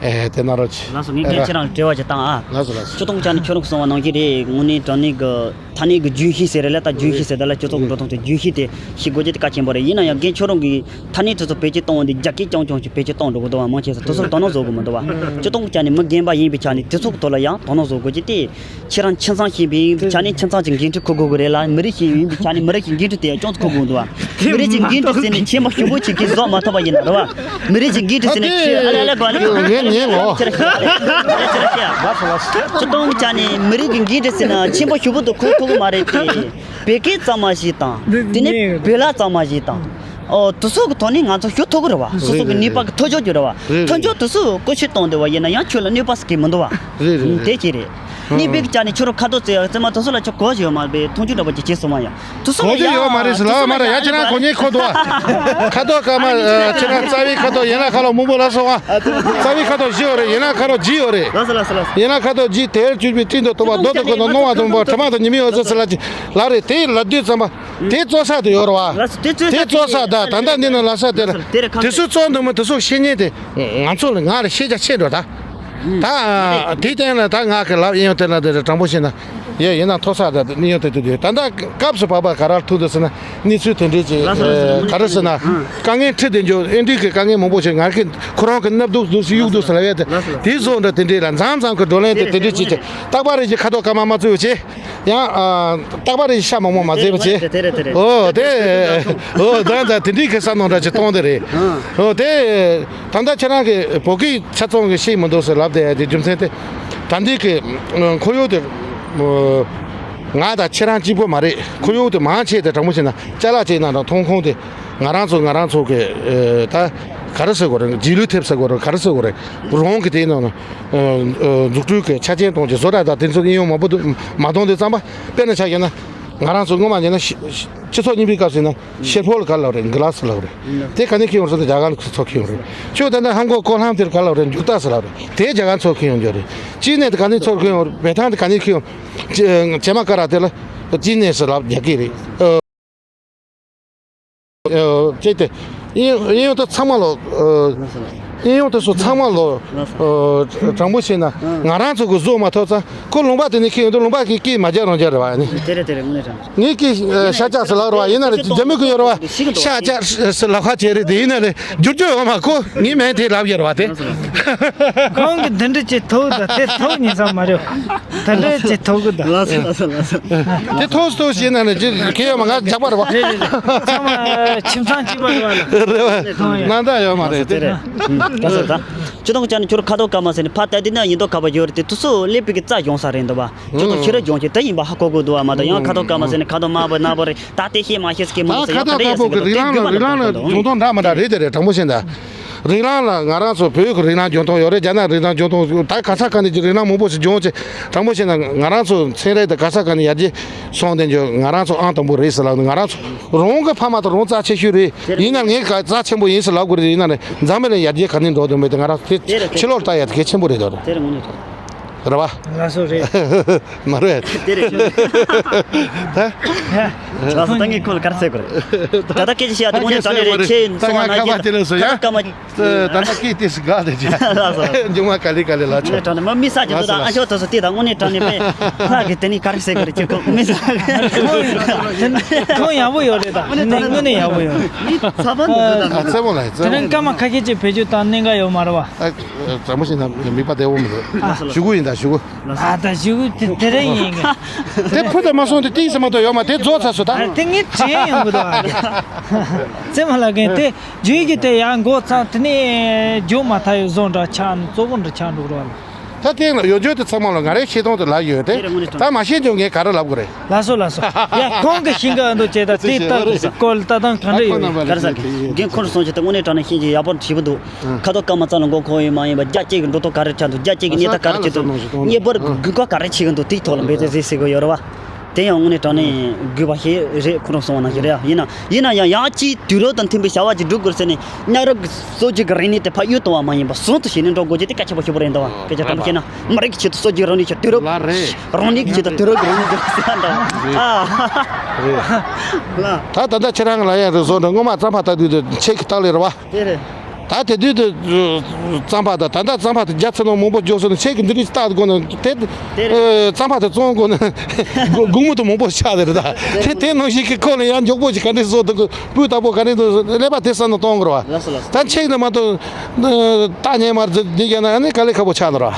ཨེ་དེ་ན་རོ་ཅིག་ལགས་སོ། ངས་རྒན་ཁྱེད་རང་ལ་དྲི་བ་ཅིག་བཏང་ཨ། ལགས་སོ་ལགས་སོ། སྤྱི་སྟོང་ཅག་ནི་ཁྱོད་རང་གསུང་བ་ནང་བཞིན་རེད། དངོས་གནས་དྲང་གནས་གི་ཐ་སྙད་ཀྱི་རྒྱུན་ཤེས་ཟེར་རེད་ལ། ད་རྒྱུན་ཤེས་ཟེར་ད་ལ་སྤྱི་ཚོགས་ཀྱི་འགྲོ་སྟངས་དེ་རྒྱུན་ཤེས་དེ་ཤེས་དགོས་རྒྱུ་དེ་གལ་ཆེན་པོ་རེད། ཡིན་ན་ཡང་རྒན་ཁྱོད་རང་གིས་ཐ་སྙད་དེ་ཚོ་བེད་སྤྱོད་གཏོང་བ་འདི་རྒྱ་སྐད་རྐྱང་རྐྱང་ཞིག་བེད་སྤྱོད་གཏོང་འགྲོ་གི་འདུག་བ། མང་ཆེ་ས་དེ་ཚོར་དོ་སྣང་བཟོ་དགོས་མི་འདུག་བ། སྤྱི་སྟོང་ཅག་ནི་མི་རྒན་པ་ཡིན་པའི་ཆ་ནས་དེ་ཚོ་གི་ཐོག་ལ་ཡང་དོ་སྣང་བཟོ་དགོས་རྒྱུ་དེ་ཁྱེད་རང་ཁྱིམ་ཚང་ཞིག་ཡིན་པའི་ཆ་ནས་ཁྱིམ་ཚང་གི་འགན་འཁྲི་འཁུར་དགོས་གི་རེད་ལ། མི་རིགས་ཤིག་ཡིན་པའི་ཆ་ནས་མི་རིགས་ཀྱི་འགན་འཁྲི་དེ་ཡང་ཅུང་ཙམ་འཁུར་དགོས་འདུག་བ། མི་རིགས་ཀྱི་འགན་འཁྲི་ཟེར་ནས་ཁྱིམ་པ་ཞུ་བོ་ཅིག་གིས་བཟོ་མ་ཐུབ་པ་ཡིན་ན་རེད་བ། མི་རིགས་ཀྱི་འགན་འཁྲི་ཟེར་ནས་ཁྱེད་ཨ་ལ་ལ་གོ་ལ། ངས་ཉན་ངོ་། ཁྱེད་རང་ཤེས་ཡ་རེད། ཁྱེད་རང་ཤེས་ཡ། སྤྱི་སྟོང་ཅག་ནི་མི་རིགས་ཀྱི་འགན་འཁྲི་ཟེར་ན་ཁྱིམ་པ་ཞུ་བོ་དུ་ཁུར་ཁུར་གི་མ་རེད་དེ། བོད་སྐད་གཙང་མ་ཞིག་དང་། དེ་ནས་བོད་ལྭ་གཙང་མ་ཞིག་དང་། ཨོ། དེ་ཚོ་གི་ཐོག་ནས་ང་ཚོ་ཞུ་ཐུབ་ཀྱི་རེད་བ། སོ་སོ་གི་རེད། ནུས་པ་གི་ཐོལ་རྒྱག་རྒྱུ་རེད་བ། རེད། ཐོལ་རྒྱག་དེ་ཚོ་བཀོལ་སྤྱོད་གཏོང་བསྡད་པ་ཡིན་ན་ཡང་ཁྱོད་ལ་གནོད་པ་ཟེར་གྱི་མི་འདུག་བ། རེད་རེད། དེ་གཅིག་རེད། གཉིས་པའི་ཆ་ནས་ཁྱོད་རང་ཁ་དོག་བཙལ་ཡག་བཙལ་མ་དེ་ཚོ་ལ་ཁྱོད་གོ་རྒྱུ་ཡོད་མ་རེད་པས། མཐོང་ཆུང་འདྲ་པོ་ཅིག་བྱས་སོང་བ་ཡ། དེ་ཚོ་གོ་རྒྱུ་ཡོད་མ་རེད་ཟེར་ལབ་མ་རེད། ཡ་ཁྱེད་རང་གོ་ཉེན་ཁོ་འདུག་བ། ཁ་དོག་དཀར་དམར་ཁྱེད་རང་རྩ་བའི་ཁ་དོག་ཡན་ལག་ཁ་ལོ་སྔོན་པོ་ལ་སོང་བ། རྩ་བའི་ཁ་དོག་བཞི་ཡོད་རེད། ཡན་ལག་ཁ་དོག་བརྒྱད་ཡོད་རེད། ལགས་སོ་ལགས་སོ་ལགས་སོ། ཡན་ལག་ཁ་དོག་བརྒྱད། དལ་བ་བཅུ་པའི་སྤྲིན་དང་དུ་བ། རྡོ་དང་ཀུན་དང་སྣང་བ་དང་པོ། དྲི་མ་དང་ཉི་མའི་འོད་ཟེར་ཟེར་ལ་ཅི་ལབ་རེད། དེ་ལབ་དུས་ཙམ་པ། དེ་བཙོག་ས་དེ་ཡོད་རེད་བ། ལགས་སོ། དེ་དེ་བཙོག་ས་བཙོག་ས་ད་ད་ལྟ་འདི་ན་ལབ་ས་དེ་རེད། དེ་རེད། ཁ་དེ་ཚོ་བཙོག་འདུག་མི་དེ་ཚོ་ཤེས་ཉེན་དེ་ང་ཚོ་ལ་ང་ལ་ཤེས་རྒྱ་ཆེ་འགྲོ་ད། ད་དེའི་སྟེང་ལ་ད་ང་གི་ལབ་ཨེ་ཡོང་དེ་ལ་དེ་རེད། དྲང་པོ་བཤད་ན་ཡ་ཡིན་ན་མཐོ་ས་ད་ཨེ་ཡོང་དེ་དེ་དུས་ད་ལྟ་སྐབས་སུ་བབས་པ་ག་རེ་ཐུག་འདུག་ཟེར་ན། གནས་ཚུལ་དེ་འདྲའི་ཅིག་ལགས་སོ་ལགས་སོ། ག་རེ་ཟེར་ན། དཀའ་ངལ་འཕྲད་དེ་འཇོག་ཨེ་འདྲའི་གི་དཀའ་ངལ་མང་པོ་ཞིག་ང་གི་ཁོ་རང་གི་སྣབས་དུག་འདུག་སེ་གཡུག་འདུག་ཟེར་ལབ་ཡ་དེ། ལགས་སོ་ལགས་སོ། དེ་བཟོ་འདྲ་དེ་འདྲའི་ལ་མཚམས་མཚམས་ཀྱི་བགྲོ་གླེང་དེ་དེ་འདྲའི་ཅིག་ཅིག་རྟག་པ་རེ་ཞིག་ཁ་དོག་དཀར་དམར་མ་བཙལ་བ་བྱས། ཡང་ཨ། རྟག་པ་རེ་ཤ་མང་པོ་མ་བཟས་པ་བྱས། དེ་རེད་དེ་རེད། ཨོ་དེ། ཨོ་ད་ད་དེ་འདྲའི་གི་ས་ནང་འདྲ་ཅིག་གཏོང་དེ་རེད། ཨོ་དེ། ད་ལྟ་ཁྱེད་རང་གི་བོད་སྐད་ཆ་ཚང་གི་ཤེས་མི་འདུག་ཟེར་ལབ་བསྡད་ཡ་དེ་རྒྱུ་མཚན་དེ། ད་འདི་གི་ཁོར་ཡུག་དེ། ང་དང་ཁྱེད་རང་གཅིག་པོ་མ་རེད། ཁོར་ཡུག་དེ་མང་ཆེ་དེ་དྲང་པོ་བཤད་ན་ཅ་ལག་ཅིག་ནང་དང་ཐོན་ཁུངས་དེ། ང་རང་ཚོ་ང་རང་ཚོ་གི་ད་ག་རེ་ཟེར་དགོས་རེད། རྗེས་ལུས་ཐེབས་ཟེར་དགོས་རེད། ག་རེ་ཟེར་དགོས་རེད། རང་གི་དེ་ནང་ན། འཛུགས་སྐྲུན་གྱི་ཆ་རྐྱེན་གཏོང་གྱི་བཟོ་གྲྭ་དང་དེ་ཚོ་ཨིན་ཡོང་མང་པོ་འདུག་མ་གཏོང་དུས་ཙམ་པ། དཔེར་ན་ཆ་བཞག་ན། ང་རང་ཚོ་སྔོན་མ་ཉིན་ན་སྤྱི་ཚོགས་རྙིང་པའི་སྐབས་སུ་ཡིན་ན་ཤེལ་ཕོར་ལ་ག་རེ་ལབ་རེད། གི་ལཱ་སི་ལབ་རེད། དེ་ག་ནས་ཁྱེར་ཡོང་ཟེར་ན་རྒྱ་གར་ཚོ་ཁྱེར་ཡོང་རེད། ཁྱོད་ད་ནི་ཧང་གོ་ཀོ་ལྷམ་དེར་ག་རེ་ལབ་རེད། མཇུག་རྟགས་སུ་ལབ་རེད། དེ་རྒྱ་གར་ཚོ་ཁྱེར་ཡོང་རྒྱུ་རེད། ཅི་ནས་དེ་ག་ནས་ཚོ་ཁྱེར་ཡོང་རེད། བལ་ཐང་དེ་ག་ནས་ཁྱེར་ཡོང་། བྱེ་མ་ཀ་ར་དེ་ལ་ཅི་ནས་སུ་ལབ་རྒྱག་གི་རེད། ཨ། ཨ། ཅེས་ཏེ། ཨིན་ཨིན་ཡོང་དུ་ཚང་མ་ལོ། ཨ། ཨིན་ཡོང་དུ་སུ་ཚང་མ་ལོ། ཨ། དྲང་པོ་བཤད་ན་ང་རང་ཚོ་གི་བཟོ་མ་ཐུབ་ཙང་ཁོ་ལུང་པ་དེ་ནས་ཁྱེར་ཡོང་དུས་ལུང་པ་གི་སྐད་མ་རྒྱག་རང་རྒྱག་རེད་བ་ནི། དེ་རེད་དེ་རེད། དངོས་གནས་དྲང་། ངའི་སྐད་ཤ་རྒྱགས་སུ་ལབ་རེད་བ། ཡིན་ན་རྒྱ་མི་གི་ཡོད་རེད་བ། ཤ་རྒྱགས་སུ་ལབ་ཁ་བྱས་རེད་དེ། ཡིན་ན་ལས་བསྒྱུར་རྒྱུ་ཡོད་མ། ཁོ་ངའི་མིང་དེ་ལབ་ཡོད་རེད་བ་དེ། ཁོང་གི་འདི་འདྲ་ཅིག་ཐུག་ད་དེ་ཐུག་ཉིན་ཙམ་མ་རེད། ད་འདྲ་ཅིག་ཐུག་གི་ད། ལགས་སོ་ལགས་སོ་ལགས་སོ། དེ་ཐུག་སུ་ཐུག་ཞེས་ན་ནི་ཅི་གེ་ཡོད་མ། ང་རྒྱགས་པ་རེད་བ། རེད་རེད་རེད། ཚང་མ་ཁྱིམ་ཚང་གཅིག་པ་རེད་བ་ལ། རེད་བ། ཐུག་ཡ་ན་ད་ཡོད་མ་རེད་དེ། ལགས་སོ་ད། ཁྱོད་དང་ཅག་ནི་ཁྱོད་ཁ་དོག་དཀར་དམར་ཟེར་ནས་ཕར་ལྟ་དུས་ན་ཡིན་མདོག་ཁ་པོ་ཡོད་རེད་དེ། དུས་ཚོད་སླེབས་པའི་གི་རྩ་གཞོན་ས་རེད་འདུག་བ། ཁྱོད་དང་ཁྱོད་རང་གཞོན་ཆེ་དེ་ཡིན་པ་ཧ་གོ་དགོས་འདུག་བ། མ་གཏོགས་ཡང་ཁ་དོག་དཀར་དམར་ཟེར་ནས་ཁ་དོག་དམར་པོ་ནག་པོ་རེད། ད་དེ་ཤེས་མ་ཤེས་ཟེར་གི་མི་འདུག་ད་དེ་དགོས་པ་ལ་དགོས་པ་ལ་དགོས་པ་འདུག་རིགས་ལམ་ལ་འགྱུར་ལྡོག་འདྲ་མི་འདྲ་རེད་དེ་རེད། དྲང་པོ་བཤད་ན། རིགས་ལམ་ལ་ང་རང་ཚོ་བོད་ཀྱི་རིགས་ལམ་འགྱུར་ལྡོག་ཡོད་རེད། རྒྱ་ནག་རིགས་ལམ་འགྱུར་ལྡོག་ད་ག་ས་ག་ནས་ཀྱི་རིགས་ལམ་མང་པོ་ཞིག་འབྱུང་ཆེ། དྲང་པོ་བཤད་ན་ང་རང་ཚོ་ཚན་རིག་དེ་ག་ས་ག་ནས་ཡར་རྒྱས་སོང་དེ་འཇོག་ང་རང་ཚོ་ཨང་དང་པོ་རེད་ཟེར་ལབ་འདུག་ང་རང་ཚོ་རང་གི་ཕ་མ་དང་རང་རྩ་ཆེ་ཤོས་རེད། ཡིན་ན་ངས་ག་རྩ་ཆེན་པོ་ཡིན་ཟེར་ལབ་དགོས་རེད། ཡིན་ན་ནི་འཛམ་བུ་གླིང་ཡར་རྒྱས་ག་ནས་འགྲོ་དོན་མེད་དེ། ང་རང་ཚོ་དེ་ཕྱི་ལོགས་ལྟ་ཡ་དེ་གལ་ཆེན་པོ་རེད་དོ། རེད་བ། ལགས་སོ་རེད། མ་རེད། དེ་རེད། ད། ལགས་སོ། ད་ངས་ཁོ་ལ་ག་རེ་ཟེར་དགོས་རེད། ད་ལྟ་སྐད་ཆ་བཤད་ཡ་དེ་དངོས་གནས་དྲང་གནས་རེད། ཁྱེད་ད་སོང་བ་ང་ན་ཁ་པར་དེ་ལ་སོ་ཡ། ཁ་པར། ད་ལྟ་སྐད་དེ་སུ་དགའ་དེ་ཅི། ལགས་སོ། མཇུག་མ་ག་ལེ་ག་ལེ་ལ་ཆོག་དངོས་གནས་དྲང་གནས་མ་མི་ས་ཅི་འདུག་ད་ཨ་ཤོ་ཐོ་སོ་དེ་ད་དངོས་གནས་དྲང་གནས་པས་ལྷ་གི་དེ་ནི་ག་རེ་ཟེར་དགོས་རེད། ཁྱེད་ཁོ་མི་ས་གི། ཁོང་ཡག་པོ་ཡོད་རེད་ད། དངོས་གནས་ཡག་པོ་ཡོད་རེད། ཚ་བ་འདུག་ད། ཨ་ཚ་བོ་ལ་ཚ་བོ། དེ་རིང་སྐར་མ་ཁ་ཤས་ཅིག་བེད་སྤྱོད་བཏང་གནད་འགག་ཡོད་མ་རེད་བ། ཨ། དྲང་པོ་བཤད་ན་མིག་པ་བདེ་བོ་མི་འདུག་ཞུ་གུ་ཡིན་ད་ཞུ་གུ། ཨ་ད་ཞུ་གུ་དེ་དེ་རིང་ཡིན་གི། དེ་ཕུ་དང་མ་སོང་དེ་ཏིང་ས་མ་གཏོགས་ཡོད་མ། དེ་རྫོགས་ཚར་སོང་ད། ཨ་དེ་ངས་དྲན་ཡོང་གི་འདུག་ཨ། ཙེ་མ་ལ་གན་དེ། རྒྱུན་གྱི་དེ་ཡང་འགོ་ཚང་དེ་ནས་རྒྱུན་མ་ཐག་ཡོད་བཟོ་འདྲ་ཆགས་ནས་གཙོ་བོ་འདྲ་ཆགས་འགྲོ་རོགས་ལ། ད་ཐེངས་ལ་ཡོད་རྒྱུ་དེ་ཚང་མ་ལ་ང་རའི་ཤེས་སྟངས་དེ་ལབ་ཡོད་དེ། ད་མ་ཤེས་རྒྱུ་ངས་ག་རེ་ལབ་དགོས་རེད། ལགས་སོ་ལགས་སོ། ཡ་ཁོང་གི་ཤིང་གི་འདུག་ཅེས་ད་དེ་ལྟ་སྐོར་ལ་ལྟ་སྟངས་ག་འདྲ་ཡོད། ག་རེ་ཟེར་གི་རྒན་ཁོང་སོང་ཅིག་ད་དངོས་གནས་དྲང་གནས་ཤེས་ཀྱི་ཡག་པོ་བྱེད་པ་འདུག་ཁ་དོག་སྐར་མ་ཙམ་ལ་མགོ་འཁོར་ཡོད་མ་ཡིན་པ་རྒྱ་སྐྱེད་ཀྱི་འགྲོ་སྟངས་ག་རེ་ཆགས་འདུག་རྒྱ་སྐྱེད་ཀྱི་གནས་སྟངས་ག་རེ་བྱེད་འདུག་ངེས་པར་དགོས་མཁོ་ག་རེ་ཆེ་གི་འདུག་དེའི་ཐོག་ལ་འབད་བརྩོན་བྱེད་ཟེར་གི་ཡོད་རེད་བ། དེ་ཡང་དངོས་གནས་དྲང་གནས་དགོས་པ་ཞིག་རེད། ཁོ་རང་གསུངས་པ་ནང་བཞིན་རེད། ཡིན་ན་ཡིན་ན་ཡང་ཡང་ཅིག་དུས་རབས་དང་མཐུན་པའི་བྱ་བ་ཅིག་སྒྲུབ་དགོས་ཟེར་ནས་གནའ་རབས་ཀྱི་སྲོལ་རྒྱུན་གྱི་རིག་གནས་དེ་ཕར་གཡུག་གཏོང་བ་མ་ཡིན་པ་ཟུང་དུ་བྱས་ནས་འགྲོ་དགོས་རྒྱུ་དེ་གལ་ཆེན་པོ་ཞིག་རེད་འདུག་བ། སྐད་ཆ་དྲང་པོ་བཤད་ན་མི་རིགས་ཀྱི་ཆེད་དུ་སྲོལ་རྒྱུན་རིག་གནས་ཀྱི་དུས་རབས། རང་ཉིད་ཀྱི་ཆེད་དུ་དུས་རབས་ཀྱི་རིག་གནས་ཀྱི་ཟེར་འདུག་བ། ཨ། ལ། ད་ད་ལྟ་ཁྱེད་རང་གི་ལ་ཡ་རེ་བཟོ་འདྲ་སྔོན་མ་རྩམ་པ་ལྟ་དུས་དུ་ཆེད་ཀྱི་རྟགས་ལས་རེད་བ། དེ་རེད། ད་དེ་དུས་དུ་རྩམ་པ་དང་ད་ལྟ་རྩམ་པ་དེ་རྒྱ་ཆེ་ནོ་མང་པོ་འཇོག་སོང་ནས་ཆེད་ཀྱི་འདི་རིགས་ལྟ་དགོས་ན་དེ། དེ་རེད། རྩམ་པ་དེ་བཙོང་དགོས་ན་སྒོར་མོ་དུ་མང་པོ་ཆགས་དེ་རེད་ད། དེ་དེ་ནང་བཞིན་གྱི་ཁོ་ལ་ཡང་མགྱོགས་པོ་ཞིག་ག་འདྲས་བཟོ་ཐུབ་ཀྱི། སྤུས་དག་པོ་ག་འདྲས་བཟོ་ཀླད་པ་དེ་བསམ་བློ་གཏོང་དགོས་རེད་བ། ལགས་སོ་ལགས་སོ། ད་ཆེད་ནས་མ་གཏོགས་ད་ཉན་མར་འདི་རྒྱག་ན་ཨ་ནི་དཀའ་ལས་ཁག་པོ་ཆགས་ནི་རེད་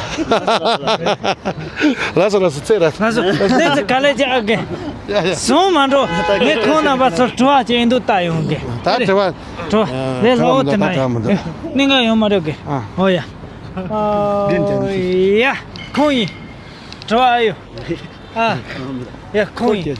བ། ལགས་སོ་ལགས་སོ། ཚེ་རེད། ལགས་སོ། གནས་ཚུལ་ག་ལེར་ཅིག་ཨ་གེ། ཡ་ཡ། བཟུང་མ་འགྲོ། ངས་ཁོང་རྣམ་པ་ཚོར་དྲི་བ་ཅིག་ཡིན་འདུག་ལྟ་ཡོང་གི། ད་དྲི་བ། དྲི་བ། ལས་སླ་བོ་དེ་འདྲ་ཡིན། གནད་འགག་ཡོད་མ་རེད་གི། ཨོ་ཡ། ཨོ་ཡ། ཁོང་ཡིན། དྲི་བ་ཨ་ཡོད། ཨ། ཡ་ཁོང་ཡིན།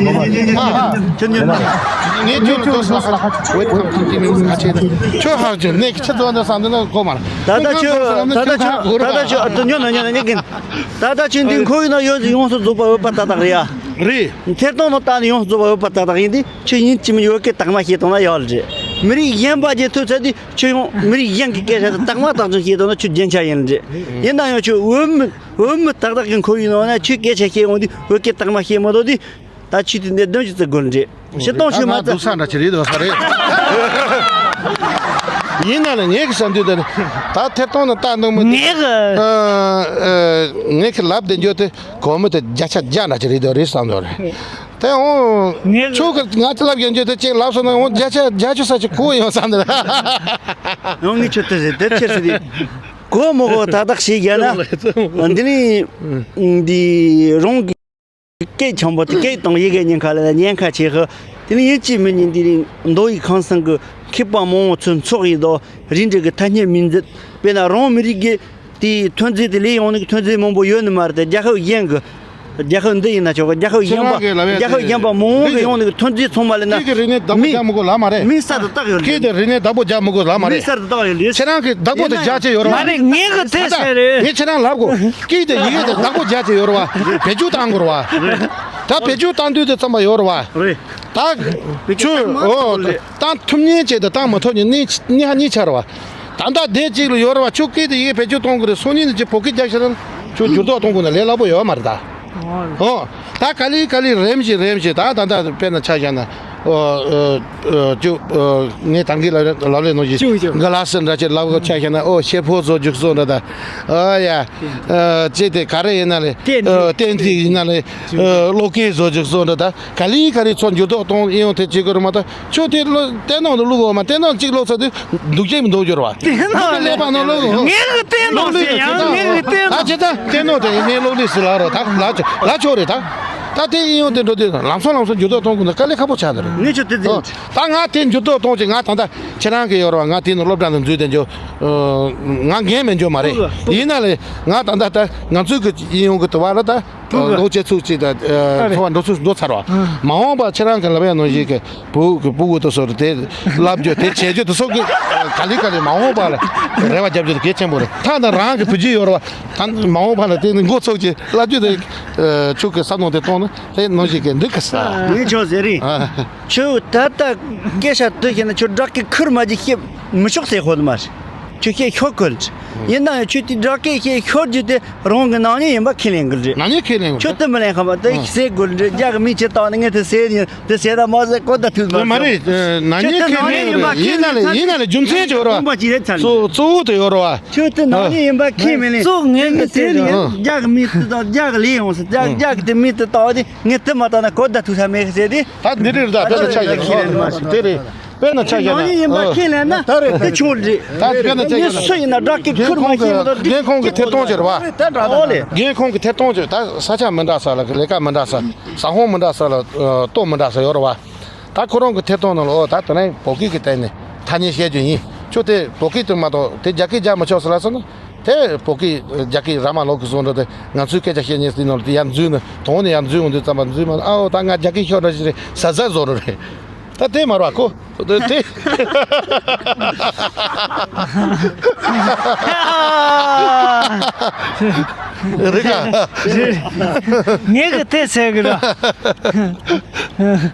ཁྱོད་ཉོན་ན། ངས་ཁྱོད་ལ་ལྟོས་སོང་། ཁྱོད་ཧ་ཅང་ནས་ཁྱི་ཚོ་འདི་བསམ་འདི་ན་གོ་མ་ལ། ད་ལྟ་ཁྱོད་ད་ལྟ་ཁྱོད་ད་ལྟ་ཁྱོད་ཨ་ཏུ་ཉོན་ན་ཉོན་ན་ཉོན་གིན། ད་ལྟ་ཁྱོད་འདི་ཁོར་ཡུག་ནང་ཡོད་ཡོངས་སུ་རྫོགས་པ་བོད་པ་ཏག་ཏག་རེད་ཡ། རེད། ཐད་གཏོང་ནང་ལྟ་ནས་ཡོངས་སུ་རྫོགས་པ་བོད་པ་ཏག་ཏག་ཡིན་དུས་ཁྱོད་ཡིན་གཅིག་མིན་གཅིག་བོད་སྐད་དག་མ་ཤེས་བཏང་ན་ཡག་རེད། མི་རིགས་གཞན་པ་རྗེས་ཐོས་ཚར་དུས་ཁྱོད་ཡང་མི་རིགས་གཞན་གྱི་སྐད་ཆ་དག་མ་དག་ཅིག་ཤེས་བཏང་ན་ཁྱོད་རྒྱན་ཆ་ཡིན་རེད། ཡིན་ན་ཡང་ཁྱོད་བོད་མི་བོད་མི་ཏག་ཏག་གི་ཁོར་ཡུག་ནང་ན་ཁྱོད་སྐད་ཆ་བཤད་འོང་དུས་བོད་སྐད་དག་མ་ཤེས་མ་གཏོགས་དུས། ད་ཆུ་དེ་འདི་བདུན་ཅུ་ཙི་དགོས་རེད། ཕྱི་གཏོང་ཆུ་མ་ད་ཙི། སྡུག་ས་འདྲ་ཅིག་རེད་འདུག་ས་རེད། ཡིན་ན་ལ་ངས་གི་བསམ་དུས་དེ་ད་ཐད་གཏོང་ནང་ལྟ་འདུག་མི་འདུག་ངས་གི་ཨ། ཨ། ངས་གི་ལབ་བསྡད་རྒྱུ་དེ་གོ་མི་དེ་བརྒྱ་ཆ་བརྒྱ་འདྲ་ཅིག་རེད་འདུག་རེད་བསམ་འདུག་རེད། དེ་འོང་ངས་གི་ཁྱོད་གི་ང་ཅི་ལབ་ཡོང་རྒྱུ་དེ་ཅིག་ལབ་སོང་ན་འོང་བརྒྱ་ཆ་བརྒྱད་ཅུ་ས་ཅིག་གོ་ཡོང་བསམ་འདུག་ཡང་ངས་ཁྱོད་དེ་རེད་དེ་ཁྱེད་ཟེར་དུས་གོ་མི་གོ་ཏག་ཏག་ཤེས་རྒྱུ་ན་འདི་ནི་འདི་རང་གི་སྐད་ཆེན་པོ་དེ་སྐད་དང་ཡི་གེ་ཉེན་ཁ་ལ་ཉེན་ཁ་ཆེ་ཧི། དེ་ནི་ཡིན་གཅིག་མིན་གཉིས་འདི་རིང་མདོ་དབུས་ཁམས་གསུམ་གྱི་མཁས་པ་མང་བོ་ཚོའི་ཚོགས་ཡིན་དོ། རིགས་འདྲ་གི་ཐ་སྙད་མིང་འཛིན་དཔེར་ན་རང་མི་རིགས་ཀྱི་དེའི་ཐོན་རྫས་དེ་ལས་ཡོང་ནི་གི་ཐོན་རྫས་མང་པོ་ཡོད་ནི་མ་རེད་དེ་རྒྱལ་ཁབ་གཞན་གྱི་རྒྱལ་ཁབ་འདི་ཡིན་ན་ཆོག་གི་རྒྱལ་ཁབ་གཞན་པ་ཁྱེད་རང་གི་ལབ་ཡ་རྒྱལ་ཁབ་དེ་གཞན་པ་མང་བོ་གི་ཡོང་ནི་གི་ཐོན་རྫས་ཚང་མ་ལས་ན་སྐད་ཀྱི་རིག་གནས་བདག་པོ་མི་རྒྱག་མི་དགོས་ལབ་མ་རེད། མིང་གསར་དུ་བཏགས་ཡོད་སྐད་རེད། དེ་རིག་གནས་བདག་པོ་རྒྱག་མི་དགོས་ལབ་མ་རེད། མིང་གསར་དུ་བཏགས་ཡོད་ལས། ཁྱེད་རང་གི་བདག་པོ་དེ་རྒྱག་ཆེད་ཡོད་རེད་བ། མ་རེད་ངས་གི་དེ་ཟེར་རེད། ངས་ཁྱེད་རང་ལབ་དགོས། སྐད་དེ་ཡི་གེ་དེ་བདག་པོ་རྒྱག་ཆེད་ཡོད་རེད་བ། བེད་སྤྱོད་བཏང་དགོས་རེད་བ། ད་བེད་སྤྱོད་བཏང་དུས་དེ་ཙམ་པ་ཡོད་རེད་བ། རེད། ད་ཁྱོད་ཨོ་བཏང་ཐུབ་མཁན་ཅིག་དང་བཏང་མ་ཐུབ་མཁན་གཉིས་གཉིས་ཧ་གཉིས་ཆ་རེད་བ། ད་ལྟ་དེ་གཅིག་ལ་ཡོད་རེད་བ། ཁྱོད་སྐད་དེ་ཡི་གེ་བེད་སྤྱོད་གཏོང་དགོས་རེད། སང་ཉིན་དེ་ཅིག་བོད་སྐད་རྒྱག་ཤེས་ན་ཁྱོད་འགྱུར་ལྡོག་གཏོང་དགོས་ན་ལས་སླ་པོ་ཡོད་མ་རེད་ད། ཨོ། ད་ག་ལེ་ག་ལེ་རེམ་བཞིན་རེམ་བཞིན་ད་ད་ད་དཔེར་ན་ཆ་བཞག་ན། ཨོ། ཨོ། ཨོ། ཅུ། ཨོ། ངས་ད་གིན་ལབ་ལབ་ལས་ནང་བཞིན་ཅུ་ཅུ། ག་ལ་སི་འདྲ་ཅིག་ལབ་གི་ཆ་བཞག་ན་ཨོ་ཤེ་ཕོ་བཟོ་རྒྱུག་བཟོ་འདྲ་ད། ཨོ་ཡ། ཨོ། ཅི་དེ་ག་རེ་ཡིན་ན་ལེ། ཏན་ཏིག་ཨོ། ཏན་ཏིག་ཡིན་ན་ལེ། ཨོ། གློག་སྐས་བཟོ་རྒྱུག་བཟོ་འདྲ་ད། ག་ལེ་ག་ལེ་ཚོ་འགྱུར་ལྡོག་གཏོང་ཨེ་ཡོང་དེ་བྱེད་དགོས་རེད་མ་གཏོགས། ཁྱོད་དེ་བློ་བསྟན་ནོ་ནི་བླུག་འོ་མ་བསྟན་ནོ་གཅིག་བླུག་ཚར་དུས་འདུག་རྒྱུ་མི་འདུག་རྒྱུ་རེད་བ། བསྟན་ནོ་ངས་ཀླད་པ་ནང་བླུག་འོ། ངས་ཀྱི་བསྟན་ནོ་ཟེར་ཡང་ངས་ཀྱི་བསྟན་ནོ། ད་ཇི་ལྟར་བསྟན་ནོ་དེ་ངས་བླུག་ལས་ཟེར་ལ་རོ་ད་ལ་ཆོ་ལ་ཆོ་རེད་ད། ད་དེ་ཨིན་ཡོང་དེ་འགྲོ་དུས་ལམ་སང་ལམ་སང་འགྱུར་ལྡོག་གཏོང་དགོས་ན་དཀའ་ལས་ཁག་པོ་ཆགས་འདུག་རེད། ངས་ཁྱོད་དེ་འཛིན། ཨོ། ད་ང་དེ་འགྱུར་ལྡོག་གཏོང་ཅིག་ང་ད་ལྟ་ཁྱེད་རང་གི་ཡོད་རེད་བ། ང་དེ་ནི་སློབ་གྲྭ་ནང་འཛུལ་དེ་འགྱོ། ཨ། ང་འགན་མེད་འགྱོ་མ་རེད། ཡིན་ན་ལས་ང་ད་ལྟ་ད་ང་ཚོའི་གི་ཨིན་ཡོང་གི་དུ་བ་ལ་ད་ལོ་བཅུ་ཚུགས་ཅིག་ད་འཚོ་བ་འགྲོ་ཚུགས་འགྲོ་ཚར་བ། མ་འོངས་པ་ཁྱེད་རང་གི་ལབ་ཡ་ནང་བཞིན་གི་བུ་གི་སྤུ་གུ་དུ་སོ་རེད། དེ་ལབ་རྒྱུ་དེ་བྱེད་རྒྱུ་དུ་སོ་གི་ག་ལེ་ག་ལེ་མ་འོངས་པ་ལ་རེ་བ་རྒྱབ་རྒྱུ་དེ་གལ་ཆེན་པོ་རེད། ད་ད་རང་གི་བུ་རྒྱུད་ཡོད་རེད་བ། ད་མ་འོངས་པ་ལ་དེ་ནི་འགོ་ཚུགས་ཀྱི་ལབ་རྒྱུ་དེ་ཁྱོད་ཀྱི་བསམ་བློ་དེ་གཏོང་ན། དེ་ནང་བཞིན་གྱི་འདུག་གི་ས། ངས་ཁྱོད་ཟེར་རིང་། ཨ། ཁྱོད་ད་ལྟ་སྐད་ཆ་དུ་བཤད་ན་ཁྱོད་བདག་གི་ཁུར་མ་གྱི་བཤད་མི་ཆོག་ཟེར་ཧོལ་མ་རེད། ཁྱོད་བཤད་ཤོག་གོ། ཡིན་ན་ཡང་ཁྱོད་དེ་བདག་གི་བཤད་ཤོར་རྒྱུ་དེ་རང་གི་ནག་ཉེས་ཡིན་པ་ཁས་ལེན་གི་རེད། ནག་ཉེས་ཁས་ལེན་གི་རེད། ཁྱོད་དེ་མི་ལེན་ཁ་མ་དེ་ཟེར་དགོས་རེད། རྒྱ་གི་མི་ཁྱེད་བཏང་ནས་ངས་དེ་ཟེར་ཡིན་དེ་ཟེར་ད་མ་ཟེར་གོ་ད་ཐུག་མ་མ་རེད། ནག་ཉེས་ཁས་ལེན་གི་རེད། ཡིན་ན་ལས་ཡིན་ན་ལས་རྒྱུ་མཚན་ཅིག་ཡོད་རེད་བ། གཙོ་གཙོ་བོ་དེ་ཡོད་རེད་བ། ཁྱོད་དེ་ནག་ཉེས་ཡིན་པ་ཁས་མི་ལེན། གཙོ་ངས་ངས་དེ་ཡིན་རྒྱ་གི་མི་དེ་དང་རྒྱ་གི་ལས་ཡོང་ཟེར། རྒྱ་རྒྱ་གི་དེ་མི་དེ་དང་དེ་ངས་དེ་མ་བཏང་ན་གོ་ད་ཐུག་ས་མེད་ཟེར་དེ། ད་འདི་རེད། ད་དཔེར་ན་ཆ་བཞག་ན་དེ་རེད། དཔེར་ན་ཆ་བཞག་ན་ནག་ཉེས་ཡིན་པ་ཁས་ལེན་ན་ད་རེད་དེ་ཆུང་རེད། ད་དཔེར་ན་ཆ་བཞག་ན་སུ་ཡིན་ན་བདག་གི་ཁུར་མ་ཤེས་མི་དང་འགན་ཁོང་གི་ཐད་གཏོང་བྱེད་རེད་བ། ཨོ་ལེ། འགན་ཁོང་གི་ཐད་གཏོང་བྱེད། ད་ས་ཆ་མི་འདྲ་ས་ལ་ལས་ཀ་མི་འདྲ་ས། ཟ་ཧོང་མི་འདྲ་ས་ལ་ལྟོ་མི་འདྲ་ས་ཡོད་རེད་བ། ད་ཁོ་རང་གི་ཐད་གཏོང་ནང་ལ་ཨོ་ད་དེ་རིང་བོད་སྐད་ཀྱི་སྟེང་ནས་ཐ་སྙད་བཤད་རྒྱུ་ཡིན། ཁྱོད་དེ་བོད་སྐད་དུ་མ་གཏོགས་དེ་རྒྱ་སྐད་རྒྱག་མི་ཆོག་ཟེར་ལ་སོང་ན། དེ་བོད་སྐད་རྒྱ་སྐད་ར་མ་ལོག་གི་བཟོ་འདྲ་དེ་ང་ཚོའི་སྐད་ཆ་བཤད་མཁན་དེ་ནང་ལ་དེ་ཡར་འཛུལ་ནས་དོང་ནས་ཡར་འཛུལ་འོང་དུས་ཙམ་པ་འཛུལ་མ། ཨའོ་ད་ང་རྒྱ་སྐད་ཤོར་འདྲ་ཞིག་རེད་ཟ་ཟ་བཟོ་འདྲ་རེད། ད་དེ་མ་རེད་བ་ཁོ། དེ་དེ། རེད་ག་ངས་གི་དེ་ཟེར་གི་ར།